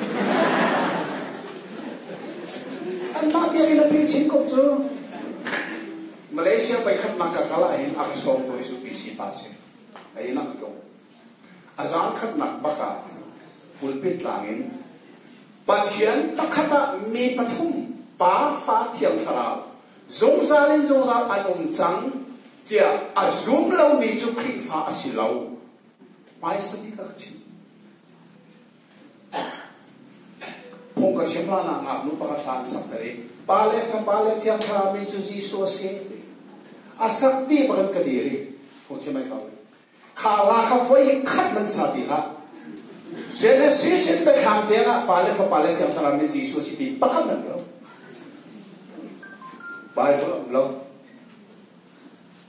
Anmah biakinn a pil chin ko cu. Malaysia voikhat nak ka kal ahhin a ka sawm tu hi UPC pa si. A inn ah ka tlung. A zaangkhatnak bak ah pulpit tlang in Pathian pakhat ah mi pathum Pa, Fa, Thiang Thlarau zungzal in zungzal an um cang tiah a zum lomi cu Khrihfa a si lo. Hmaisa bik ah ka chim. Phung ka chim hlan ah ngaknu pakhat hla an sak ter i Pa le Fapa le Thiang Thlarau min cu Jesuh a si. A sak ti bak in ka dir i phung chim ai ko. Kha la kha voi khat man sa ti hlah. Genesis in biathlam tiang ah Pa le Fapa le Thiang Thlarau nih Jesuh si ti pakhat man lo. Bible um lo.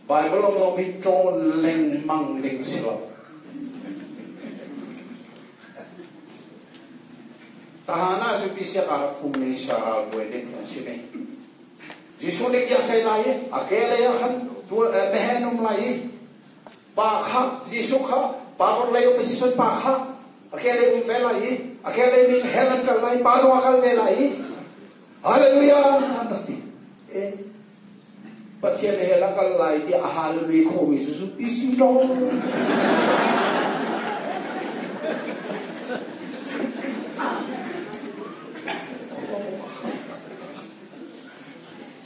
Bible um lo mi ṭawn lengmang ding si lo. Tahana cu pisiak ah rak ummi Saral buai nih phung chim i Jesuh nih biak cai lai i a ke lei ah khan mehen um lai i Pa kha Jesuh kha pa vorlei um a si cun pa kha a kehlei um ve lai i a kehlei mi hell an kal lai pa zong a kal ve lai i hallelujah an rak ti e Pathian he la kal lai ti a hallelujah khomi cu zu isi lo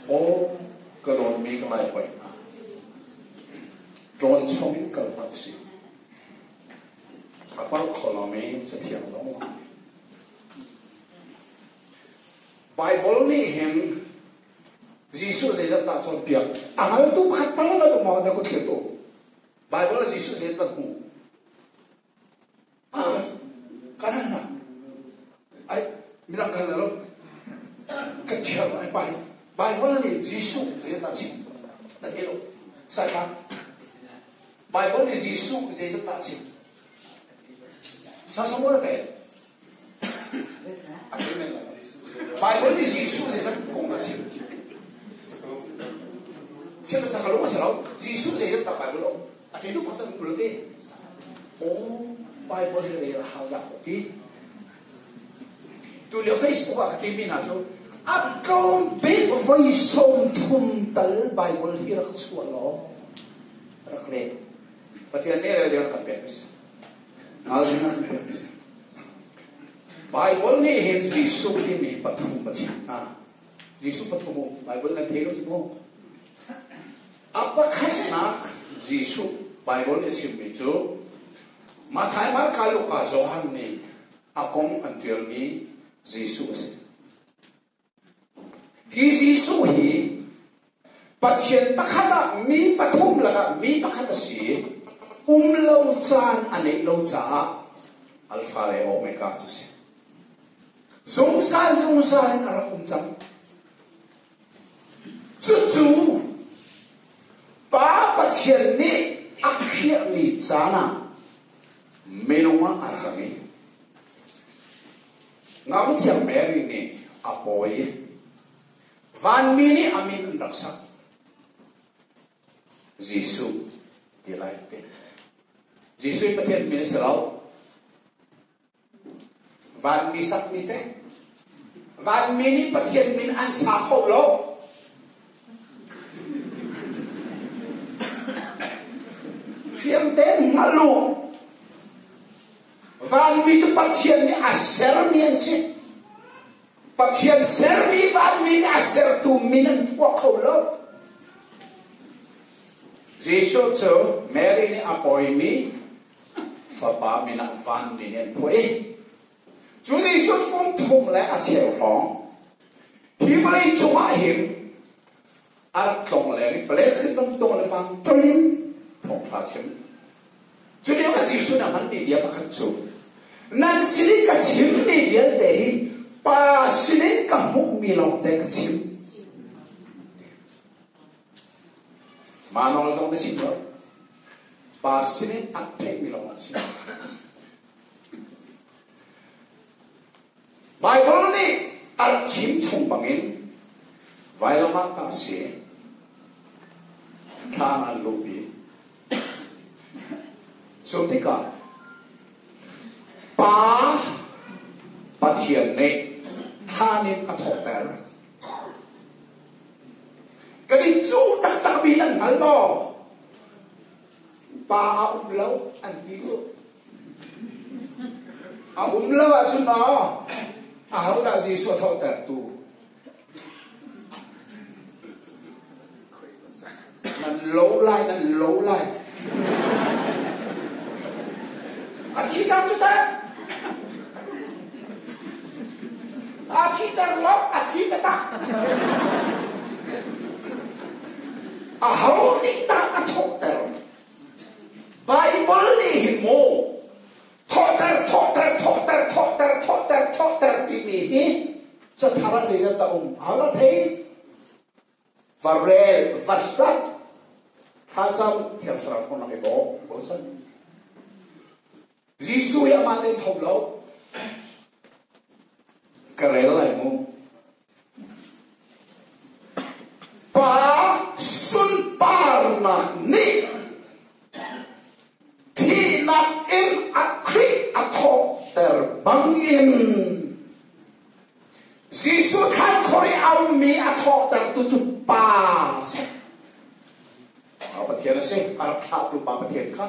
Oh, ka dawtmi ka lai hoi hna. Ṭawn chom in kal hlah usih. A palh kho lomi cathiang zong Baibal nih hin Jesuh zeizat dah cawnpiak a hngaltu khat tal nan um maw na kut thlir tu Baibal ah Jesuh zeizat nan hmu Kanan na ai midang kan lo ka thiam ai pai Bible nih Jesuh zeizat dah chim na thei lo sai kha Bible nih Jesuh zeizat dah chim sa Samuel te Bible nih Jesuh zeizat kong dah chim chim sa ka lo ma lo Jesuh zeizat dah Bible om A ti tu pakhat an te. Oh, Bible hi rel a hau dah ko ti. Tu lio Facebook ah ka ti mi hna cu a tlawm bik voi 30 tal Bible hi rak chuah law rak rel. Pathian nih rel ding kan pek a si. Ngal ding kan pek a si. Bible nih hin Jesuh timi pathum a chim hna. Jesuh pathum um Bible nan thei lo cu mu. A pakhatnak Jesuh Baibal nih a chimmi cu Matthai, Marka, Luka, Johan nih a kong an ṭialmi Jesuh a si. Hi Jesuh hi Pathian pakhat ah mi pathum lakah mi pakhat a si. Um lo caan a neih lo caah Alpha le Omega cu si. Zungzal zungzal in a rak um cang. Cucu Pa Pathian nih a khiahmi caan ah minung ah aa cang i Ngaknu Mary nih a pawi i vanmi nih a min an rak sak. Jesuh ti lai ti. Jesuh Pathian min a si lo. Vanmi sak mi seh. Vanmi nih Pathian min an sa kho lo. Fiang tein hngal u. Vanmi cu Pathian nih a sermi an si. Pathian sermi vanmi nih a sertu min an tuah kho lo. Jesuh cu Mary nih a pawimi fapa min ah vanmi nih an phuah i cu Jesuh cu kum thum le a cheu hrawng hi vawlei cungah hin a rak tlong leng i Palestine ram tung le fang ṭol in thawngṭha chim. Cu lio ah Jesuh nih a hmanmi bia pakhat cu nan sin i ka chimmi vialte hi Pa sinin ka hmuhmi lawngte ka chim. Mah nawl zong na chim lo. Pa sinin a theihmi lawng a chim. Baibal nih a rak chim chung bangin vailam ah tah si thlan an luhpi. Cu tikah Pa Pathian nih thlan in a thawhter. Kan i cuh taktakmi nan hngal maw? Pa a um lo an ti cu. A um lo ahcun maw ahodah Jesuh a thawhtertu? Nan lo lai, nan lo lai. A thi cang cu teh. A thi ter lo, a thi taktak. A ho nih dah a thawhter? Bible nih hin mu thawhter, thawhter, thawhter, thawhter, thawhter, thawhter timi hi cathar ah zeizat dah um? Aho dah thei? Va rel, va hlat, thlacam, Thiang Thlarau thawngnak i bawm, bochan. Jesuh hi amah tein tho lo. Ka rel lai mu. Pa sunparnak nih thihnak in a Khrih a thawhter bangin Jesuh thlan khor i a ummi a thawhtertu cu Pa a si. Pa Pathian a si. A rak thlahtu Pa Pathian kha.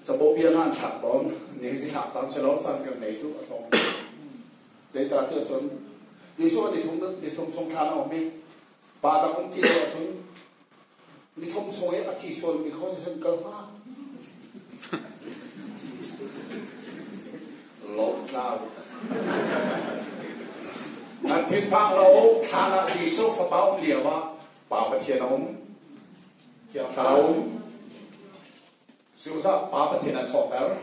Capo bia na an thlak tawn. Ni hi thlak caan si lo, caan kan nei tu a tlawm. Zeicahtiah cun Jesuh a nithum chung thlan a um i pa dang um ti lo ahcun nithum chung i a thi sualmi kho si kal hnga. Lotlau. Nan thinphang lo, thlan ah Jesuh fapa um lio ah Pa Pathian a um. Thiang Thlarau um. Cu Pa Pathian an thawhter.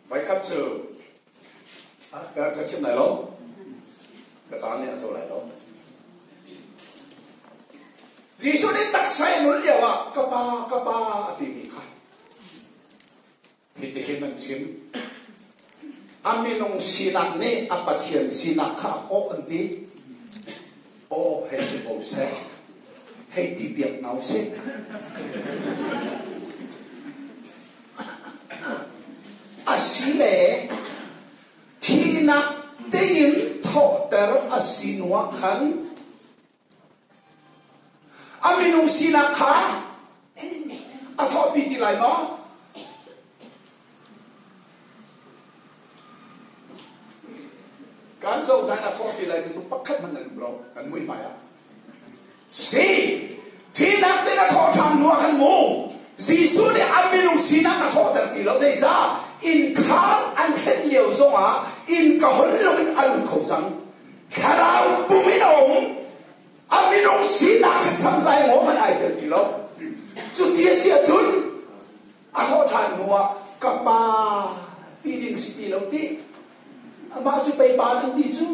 Voikhat cu ka chim lai lo. Ka caan nih a zo lai lo. Jesuh nih taksa in nun lio ah ka pa ka pa a timi kha hitihin an chim. A minung sinak nih a Pathian sinak kha a kawh an ti. Aw hei si ko seh. Hei ti piak nau seh. Asile thihnak tein thawhter a si hnu ah khan A minung sinak kha a thawhpi ti lai maw? Kan zoh hna in a thawhpi lai ti tu pakhat hmanh nan um lo kan mui hmai ah. Si, thihnak tein a thawh ṭhan hnu ah khan mu Jesuh nih a minung sinak a thawhter ti lo zeicah innkhar an hrenh lio zongah inn ka hon loin a lut kho cang. Thlarau pum in a um. A minung sinak kha samzai maw hmanh ai tel ti lo. Cuti a si ahcun a thawh ṭhan hnu ah ka pa ti ding si ti lo ti. Amah cu pei pa nan ti cu.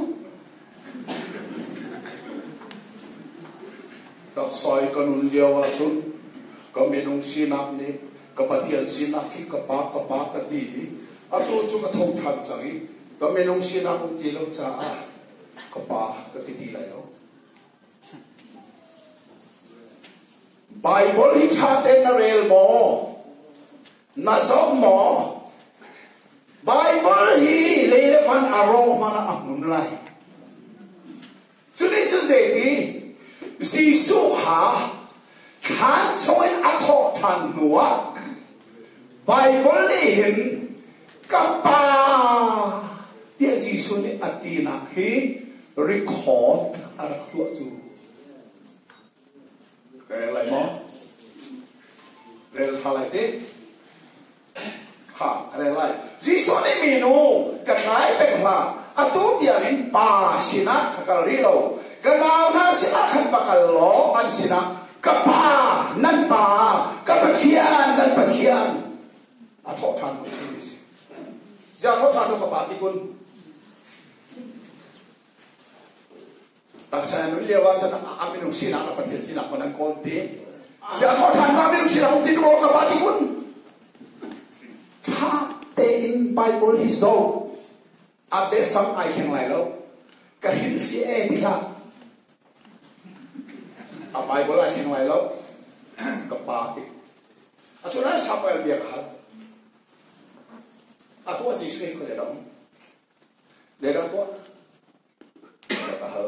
Taksai ka nun lio ahcun ka minung sinak nih ka Pathian sinak khi ka pa ka pa ka ti i atu cu ka tho ṭhan cang i ka minung sinak um ti lo caah ka pa ka ti ti lai lo. Bible hi ṭha tein na rel maw? Na zoh maw? Bible hi lei le van a rawh hmanh ah a hmun lai. Cunih cun zeiti? Jesuh kha thlan chungin a thawh ṭhan hnuah Bible nih hin ka pa tiah Jesuh nih a tinak hi record a rak tuah cu. Ka rel lai maw? Rel ṭha lai ti. Kha ka rel lai. Jesuh nih minu ka tlai peng hlah. Atu tiangin pa sinah ka kal rih lo. Ka nau hna sinah khan va kal law an sinah ka pa nan pa ka Pathian nan Pathian a thawh ṭhan ko si si. Ziah thawh ṭhan ka pa ti kun. Taksa nun lio ah cun a minung sinak le Pathian sinak man an kawl ti. Ziah thawh ṭhan ma minung sinak um ti ko ka pa ti kun. Ṭha tein Bible hi zoh. A biafang ai thleng lai lo. Ka hrilhfiah e ti hlah. A Bible ai thleng lai lo. Ka pa ti. A cu lai Samuel bia ka hal. A tuah Jesuh hi khuazei dah um? Zeidah tuah? Ka hal.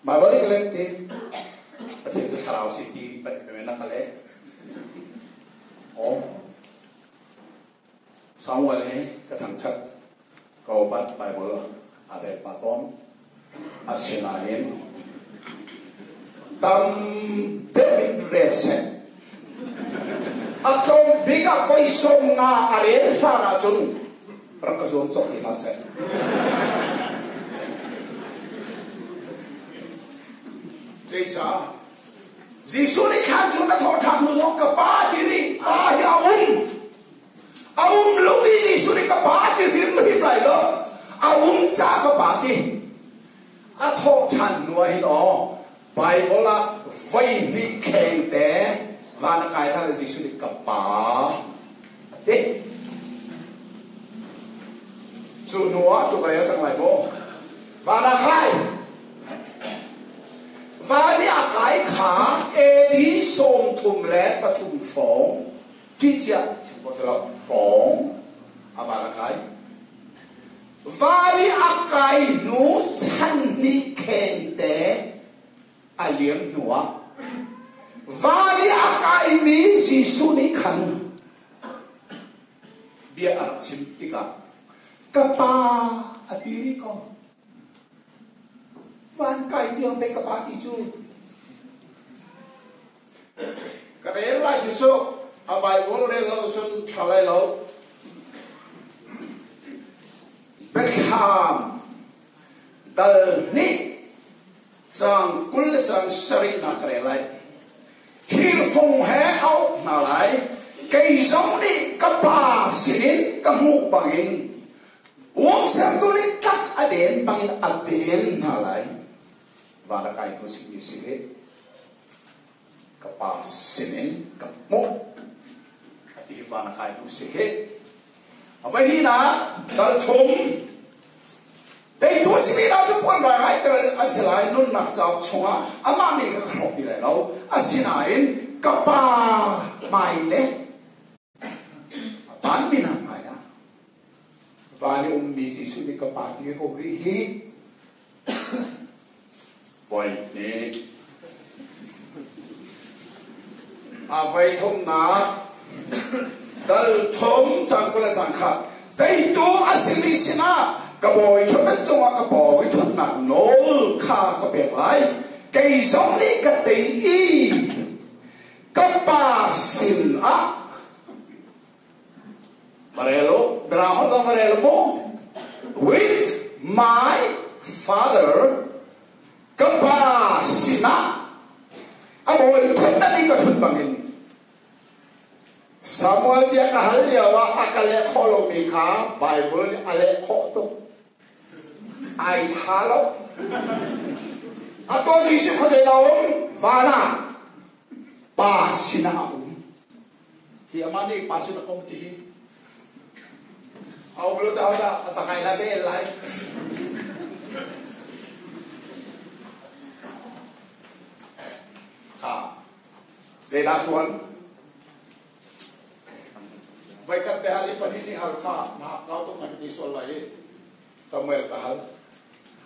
Bible i ka let ti. Pathian cu thlarau si ti na ka leh. Oh. Samuel hi ka thangṭhat ka upat Bible a rel pah tawn. Asinain tam deuh in rel seh. A tlawm bik ah voi 50 a rel hlan ahcun rak ka zuam cawk ti hlah seh. Zeicah? Jesuh nih thlan chung na thawh ṭhan hnu zong ka pa ti rih, pa hi a um. A um lomi Jesuh nih ka pa ti hrimhrim lai lo. A um ca ka pa ti. A thawh ṭhan hnu ah hin aw Bible ah voi hnih kheng te van a kai ṭhan Jesuh nih ka pa a ti. Cu hnu ah tu ka rel cang lai maw? Van a kai. Van i a kai kha AD 33 hrawng ṭihcia chim ko selaw hrawng a van a kai. Van i a kai hnu chan hnih khengte a liam hnuah van i a kaimi Jesuh nih khan bia a rak chim tikah ka pa a ti rih ko. Van kai tiang pei ka pa ti cu. Ka rel lai cu cu a Bible rel lo cun ṭha lai lo. Biathlam dal hnih caang 20 le caang 7 na ka rel lai. Thirfung he a uk hna lai. Kei zong nih ka pa sinin ka hmuh bangin um sertu nih tlak a den bangin a den hna lai. Van a kai hnu simi si hi ka pa sinin ka hmuh a ti van a kai hnu si hi. A voi hnihnak dal thum teitu a simi hna cu puan rai ngai ter an si lai nunnak cauk chungah amah mi kha ka hrawk ti lai lo. Asinain ka pa hmai le vanmi hna hmai ah van i ummi Jesuh nih ka pa ti ko rih hi voi hnih a voi thumnak dal thum cang 20 le cang khat teitu a simi sinah ka bawi ṭhutdan cungah ka bawi ṭhutnak nawl kha ka pek lai kei zong nih ka tei i ka pa sinah marelo mirang holh marelo mu with my. Father, ka Pa sinah a bawi thutdan i ka ṭhut bangin Samuel bia ka hal lio ah a ka leh khawh lomi kha Bible nih a leh khawh tuk. Ai tha lo. Atu Jesuh khuazei dah a um? Van ah Pa sinah a um. Hi amah nih pa sinah um ti hi. A um lo dah dah a takai lai ve lai. Kha zeidah tuan? Voikhat biahal i pahnih nih hal kha na kau tuk na ti sual lai i Samuel ka hal.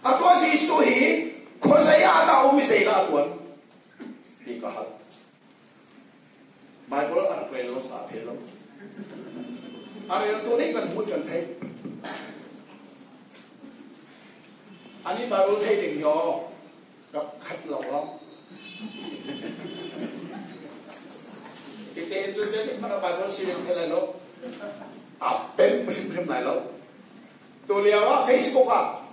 A tuah Jesuh hi khuazei ah dah um i zeidah a tuan ti ka hal. Bible a rak rel lo sa a phel lo. A reltu nih kan hmuh kan theih. Ani Bible thei ding hi aw Kap khat lawnglawng. Tete cu zeitik hmanh ah Bible sining thei lai lo. Aa pem hrimhrim lai lo. Tu lio ah Facebook ah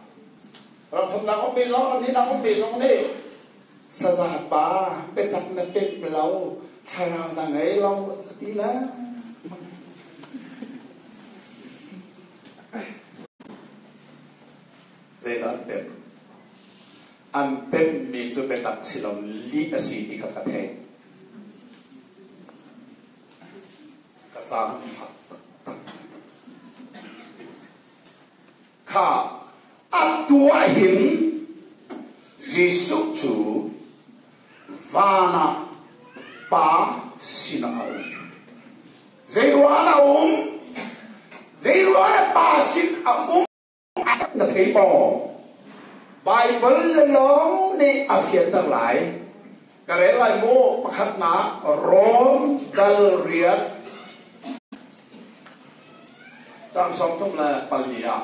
ram thumnak ummi zong ram hnihnak ummi zong nih saza pa biatak na pek lo thlarau na ngei lo ti la. Zeidah an pek? An pemmi cu biatak si lo lih a si ti kha ka theih. Ka zaang fak taktak. Kha a tuah hin Jesuh cu van ah Pa sinah a um. Zeiruang a um? Zeiruang ah Pa sin a um? Na thei maw? Baibal lawng nih a fianter lai. Ka rel lai mu pakhatnak Rom dal riat cang 34 ah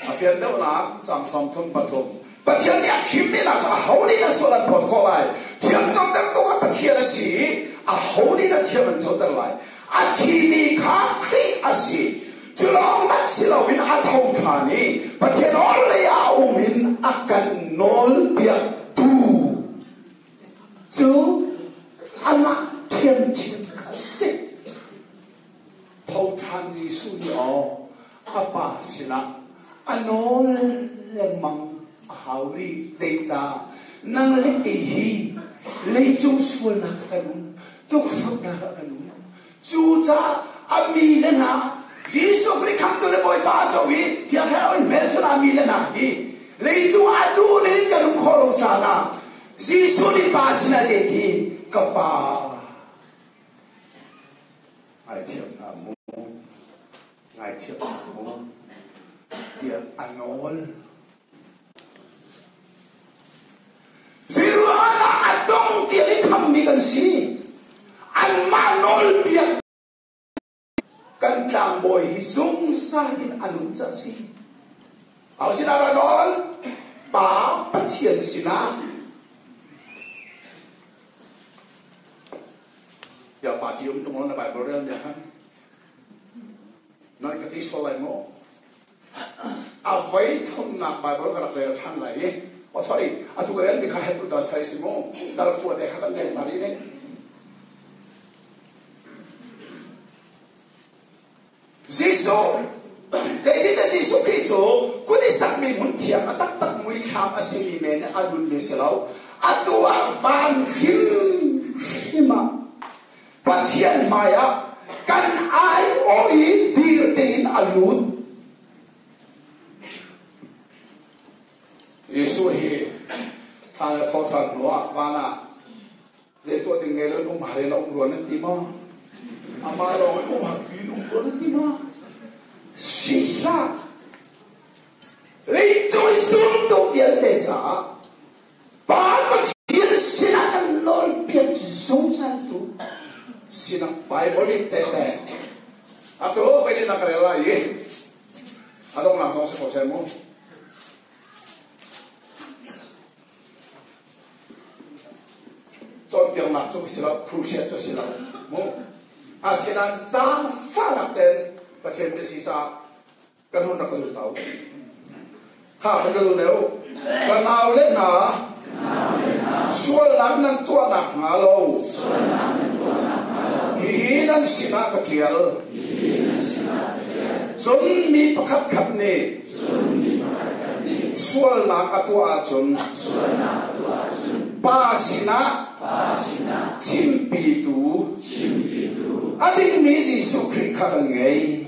a fian deuhnak cang 33. Pathian nih a thimmi hna cu aho nih na sual an phawt khawh lai? Thiam cotertu kha Pathian a si i aho nih na thiam an coter lai? A thimi kha Khrih a si. Cu lawng hmanh si loin a tho ṭhan i Pathian orhlei ah um in a kan nawlpiaktu cu amah ṭhiamṭhiam kha a si. Tho ṭhan Jesuh nih aw a Pa sinah a nawl lengmang a hau rih. Zeicah? Nang le kei hi leicung sualnak ah kan um, tukforhnak ah kan um. Cucaah a mi le hna Jesuh Khrih khamtu le Bawipa a co i Thiang Thlarau in hmelchunh a mi le hna hi leicung ah duh ning kan um khawh lo caan ah Jesuh nih Pa sinah zeiti ka Pa ngaithiam hna mu ngaithiam hna mu tiah a nawl. Zeiruangah a dong tiang i thammi kan si? Anmah nawlpiak kan tlangbawi hi zungzal in a nun ca si. Au sinah dah nawl? Pa Pathian sinah. Ya pa ti um tung na Bible rel mi khan. Nan ka ti sual lai maw? A voi thumnak Bible ka rak rel ṭhan lai i oh sorry atu ka rel mi kha Hebrew dal sai si mu dal fua te kha kan rel hna rih ne. Jesuh zeitin Jesuh Khrih cu kut i sakmi hmun thiang a taktak muithlam a simi men a nunmi si lo atu ah van hrimhrim ah Pathian hmaiah kan aiawh i dir tein a lut. Jesuh hi thla le thawṭhan hnuah van ah zei tuah ding ngei lo um har in a um rua nan ti maw? Amah lawng in um har pi in um rua nan ti maw? Sihlah leicung i zumtu vialte caah Pa Pathian sinah kan nawlpiak zungzaltu sinah Bible in tete atu voi na ka rel lai i a donghnak zong si ko seh mu. Cawnpiaknak cu si lo, crusade cu si lo mu. Asinain zaangfahnak tein Pathian bia si caah kan hun rak zul tau. Kha kan ka deu. Ka nau le hna, sualnak nan tuahnak hnga lo, hihi nan sinah ka ṭial. Cun mi pakhatkhat nih sualnak a tuah ahcun Pa sinah chimpitu a dingmi Jesuh Khrih kha kan ngei.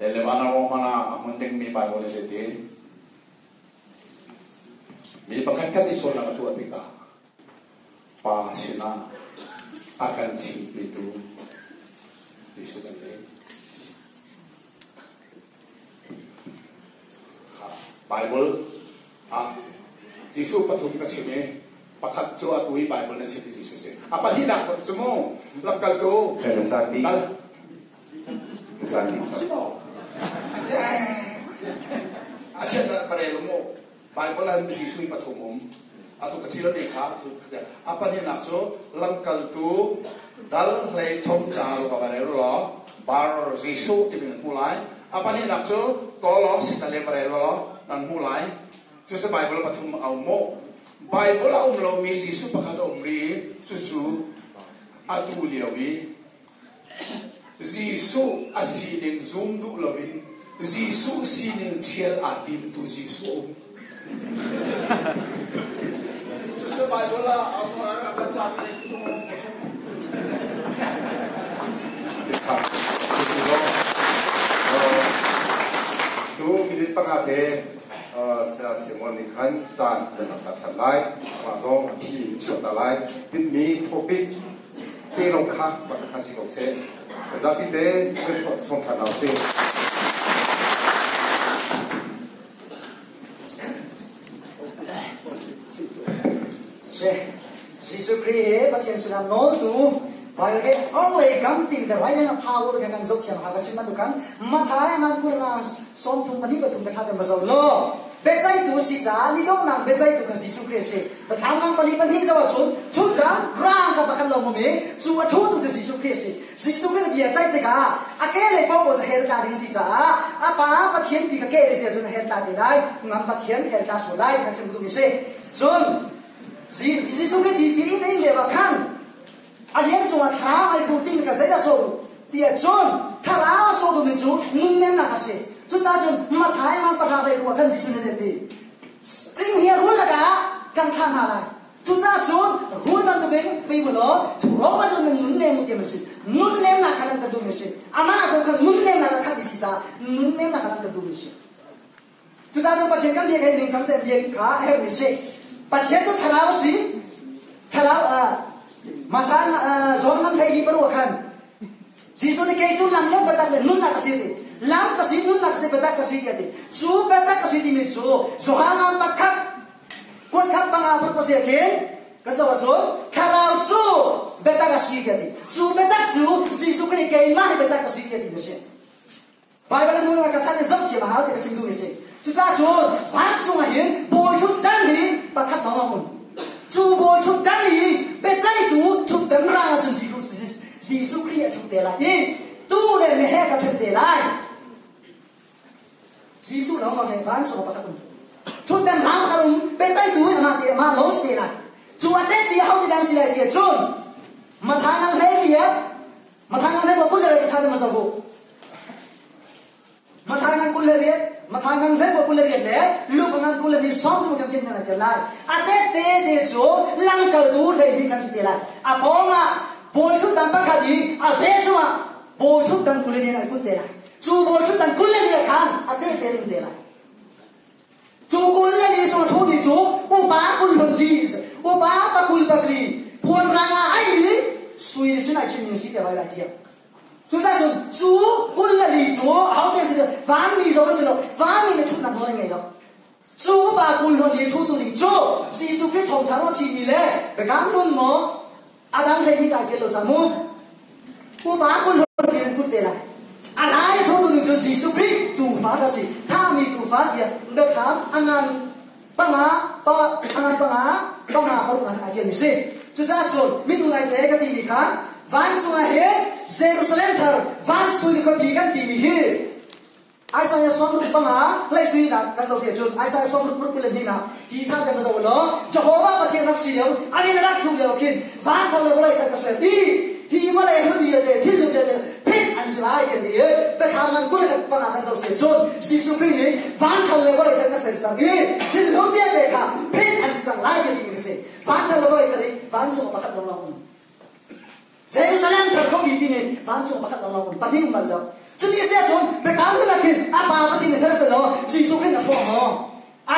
Levana Romana a hmun dingmi Bible nih zeiti? Mi pakhat khat i sualnak a tuah tikah Pa sinah a kan chimpitu Jesuh kan ngei. Bible ah Jesuh pathum ka chim i pakhat cu atu i Bible na chim i Jesuh si. A pahnihnak cu mu lamkaltu Kal. Asian parel mu Bible an Jesuh i pathum um atu ka thil ne kha a pahnihnak cu lamkaltu dal hlei thum ca ru ka rel law bar Jesuh timi nan hmu lai a pahnihnak cu kolong sin le parel law nan hmu lai cu si Bible pathum a um mu Bible a um lomi Jesuh pakhat a um ri cucu atu lio i Jesuh a sining zum duh loin Jesuh sining ṭhial aa timtu Jesuh a um. Cucu Baibal ah a kan capi Tu minute panga te Saya Simon nih khan caan kan rak ṭhan lai. Amah zong a phi a ta lai. Tinhmi topic te lawng kha bak kha si ko seh. Zapi te kan sawm ṭhan hna usih. Se Jesuh Khrih he Pathian sinah nawltu Bible he ong lei kam ti the right hand power kan kan zoh thiam ha ka chim bantuk kan Mathai man kurna 34 3 ka tha te ma zo lo Biaceihtu si caah ni donghnak biaceihtu kha Jesuh Khrih a si. Biathlam ngang pali pahnih zoh ahcun thutdan rang kha pakhat lawng um i cu a ṭhutu cu Jesuh Khrih a si. Jesuh Khrih bia ceih tikah a ke lei paohpaoh cu hell tla ding si caah a Pa Pathian pi kha ke lei si ahcun hell tla te lai, ngam Pathian hell tla sual lai kan chim duhmi a si. Cun Jesuh Khrih tipil in a in lio ah khan a liang cungah thlarau ai pu timi kha zeidah sawh duh ti ahcun thlarau a sawh duhmi cu nunnemnak a si. Cucaah cun Mathai man pahra hlei rua kan Jesuh nih a ti. Cinghngia rul lakah kan thlah hna lai. Cucaah cun rul bantukin fei law thuro bantukin nan nunnem u ti a si. Nunnemnak kha nan kan duhmi a si. Amah zong kha nunnemnak a khatmi si caah nunnemnak kha nan kan duhmi a si. Cucaah cun Pathian kan biak hi ningcang tein biak kha a herhmi a si. Pathian cu thlarau a si. Thlarau Mathan John lam hlei li paruk ah khan Jesuh nih kei cu lam le biatak le nunnak ka si a ti. Lam ka si, nunnak ka si, biatak ka si tiah a ti. Cu biatak ka si timi cu Johan lam pakhat kuat khat panga paruk a si ah khin kan zoh ahcun thlarau cu biatak a si tiah a ti. Cu biatak cu Jesuh Khrih keimah hi biatak ka si tiah a timi a si. Baibal a nu ka chan in zoh thiam a hau ti ka chim duhmi a si. Cucaah cun vancung ah hin bawi ṭhutdan hi pakhat lawng a um. Cu bawi ṭhutdan hi biaceihtu ṭhutdan rang ahcun Jesuh Khrih a ṭhut te lai i tuu le meheh ka ṭhen te lai. Jesuh lawng lawng hi vancung ah pakhat um. Ṭhutdan rang kan um, biaceihtu hi amah te amah lo si te lai. Cu a tet ti ho ti dang si lai ti cun Matthai ngan hlei riat Mathai ngan hlei kul le riat ṭha te hmasa bu. Mathai ngan 28, Mathai ngan hlei 28 le Luka ngan 22 cu kan thiam nan lai. A te te te cu langkaltu hlei hi kan si te lai. A pawng ah bawi ṭhutdan pakhat i a ve cungah bawi ṭhutdan 22 an kul te lai. Cu bawi ṭhutdan 22 khan a te te ning te lai. Cu 22 sung ṭhu mi cu upa kul li upa pakul pakli puan rang ah ai i sui sin ai chin ning si te vai lai tiah. Cucaah cun cu 24 cu ahote si vanmi zong an si lo vanmi le ṭhutnak nawl an ngei lo. Cu upa 24 ṭhutu ding cu Jesuh Khrih thawngṭha ruah chihmi le biakam nun maw a dang hlei hi kai ṭial lo ca mu. Upa 24 an kut te lai. A lai ṭhutu ding cu Jesuh Khrih tuufa ka si. Thahmi tuufa tiah biathlam a ngan panga pa a ngan panga panga paruk ah ai ṭialmi si. Cucaah cun mitu ngai te ka timi kha vancung ah hin Jerusalem thar van sui khuapi kan timi hi. panga hlei sui na kan zo se chun Isaiah som ruk ruk le ni na hi tha te ma zo lo Jehovah Pathian rak si lio ani rak thu lio khin van thal le vawlei kan ka ser i hi vawlei hun ni te thil lu te phit an si lai ke ti pe kham ngan kul le panga kan zo se chun Jesuh Khrih nih van thal le vawlei kan ka ser cang i thil lu te te kha phit an si cang lai ke ti mi si van thal le vawlei thar i vancung pakhat long long um Jerusalem thar kho mi timi vancung pakhat long long um pahnih um bal lo cuti si ahcun biakam hlun khin a pa Pathian nih ser lo Jesuh Khrih a thawng maw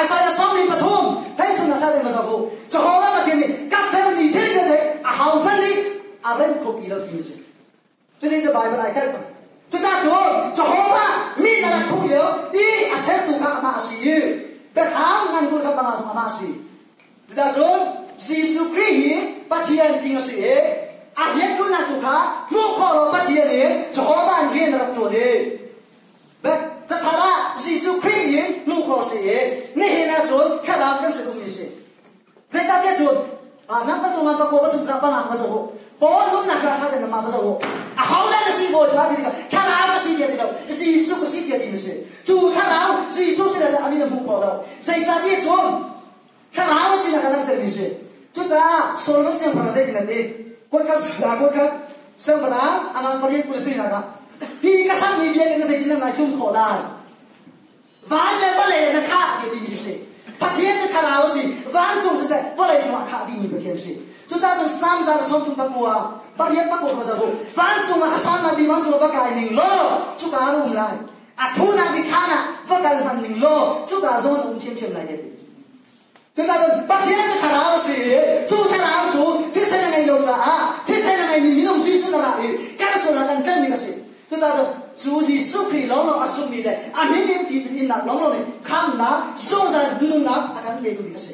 Isaiah 43 hei thun na thla ma zabu Jehovah Pathian nih ka sermi thil vialte a hau hmanh nih a rem kho ti lo ti si cuti cu Bible ai kalh cang cucaah cun Jehovah mi na rak thuh lio i a sertu kha amah a si i biathlam ngan bur kha panga zong amah a si cucaah cun Jesuh Khrih hi Pathian ti a si i a rianṭuannak tu kha hmuh khawh lo Pathian in Jehovah in rian a rak ṭuan i cathar ah Jesuh Khrih in hmuh khawh a si i nihin ah cun thlarau kan sin ummi si. Zeicahtiah cun nang kan ngan pakua pathum kha panga ma zoh u. Paul nunnak kha ṭha tein ma zoh u. A ho dah na si Bawipa ti tikah thlarau ka si tiah ti lo Jesuh ka si tiah ti na si. Cu thlarau Jesuh sin ah amin a hmuh khawh lo. Zeicahtiah cun thlarau sinak a langhtermi si. Cucaah Solomon siangpahrang zeitin an ti? Kuat khat kuat khat siangpahrang a ngan pariat kul a sinak ah hi ka sakmi biakinn na zeitin nan lai tlung khawh lai? Van le vawlei na khah ti timi si. Pathian cu thlarau a si, vancung siseh vawlei cungah khah dihmi Pathian si. Cucaah cun Salm za 30 pakua pariat pakua kha zabu vancung ah a sannak bik vancung ah va kai ning law cuka ah na um lai. A thunak bik khaan ah va kal hman ning law cuka zong ah na um ṭhiamṭhiam lai ti. Cucaah cun Pathian cu thlarau a si i cu thlarau cu thisen a ngei lo caah thisen a ngeimi minung Jesuh na ra i kan sual ah kan telmi a si. Cucaah cun cu Jesuh Khrih lawnglawng a zummi le a min in tipil innak lawnglawng nih khamnak zungzal nunnak a kan petu ding a si.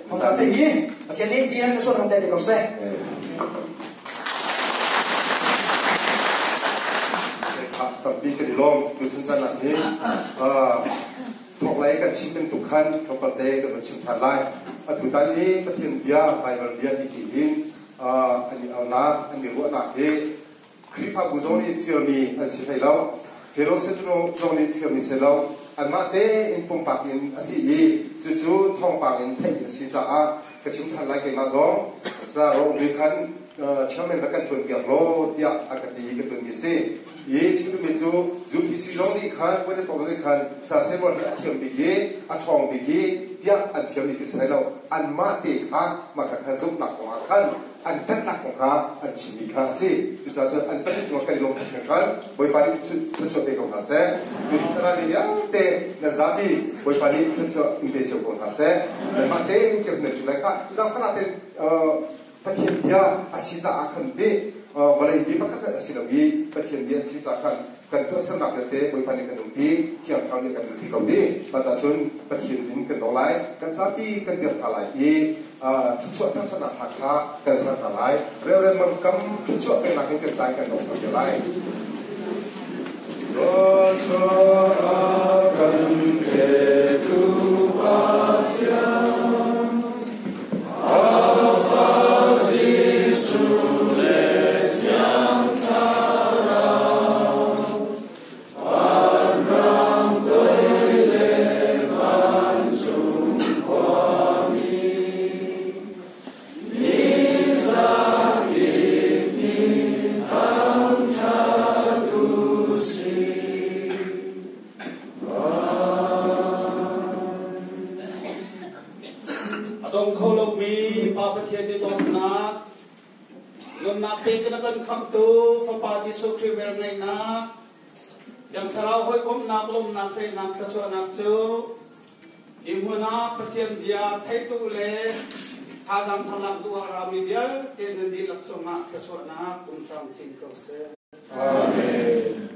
Thawngtha tinggi Pathian nih ti nan sual ram te ko seh. Tampi kan i lawm tu chan chan ah hi thawk lai kan chim bantuk khan tlawmpal te kan van chim than lai. Atu tan i Pathian bia Bible bia ti ti hin an i alnak an i ruahnak hi Khrihfabu zong nih firmi an si hlei lo. Fellowship zong nih firmi si lo. Anmah tein pumpak in a si i cucu thawngpang in theih a si caah ka chim than lai keimah zong Zaro nih khan chairman rak kan tuan piak law tiah a ka ti i ka tuanmi si. I chim duhmi cu UPC zong nih khan Buan zong nih khan Sasemor hi a thiam bik i a ṭhawng bik i tiah an thiammi khi si hlei lo. Anmah te kha mah kha zumhnak kong ah khan an ṭanhnak kong kha an chimmi kha a si. Cucaah cun an pahnih cungah kan i lawm hringhran. Bawipa nih thluachuah pe ko hna seh. Tuchun a rami vialte nan zapi Bawipa nih thluachuah in pe cio ko hna seh. Nanmah tein cio nan ṭin lai kha zaangfahnak tein Pathian bia a si caah khan ti vawlei bi pakhat a si lo i Pathian bia a si caah khan kan tuahsernak vialte Bawipa nih kan umpi Thiang Thlarau nih kan umpi ko ti. Mah caah cun Pathian in kan dong lai, kan zapi kan dir hna lai i thluachuah thangṭhatnak hna kha kan ser hna lai. Reverend Mang Kam thluachuah peknak in kan zai kan dong te lai. Thluachuah kan petu Pathian, Alpha Jesuh le Thiang Thlarau, Vanram toi le vancung khuami, nizakip nih thangṭhat u sih. A dong kho lomi Pa Pathian nih dawtnak, nunnak pek in a kan khamhtu Fapa Jesuh Khrih velngeihnak, Thiang Thlarau hawikomhnak, lawmhnak, teinak, thluachuahnak cu hi hmun ah Pathian bia theitu le thazaang tharnak duh ah rami vialte nan dihlak cungah thluachuahnak um hram chin ko seh. Amen.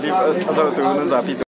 Live a zohtu nan zapi.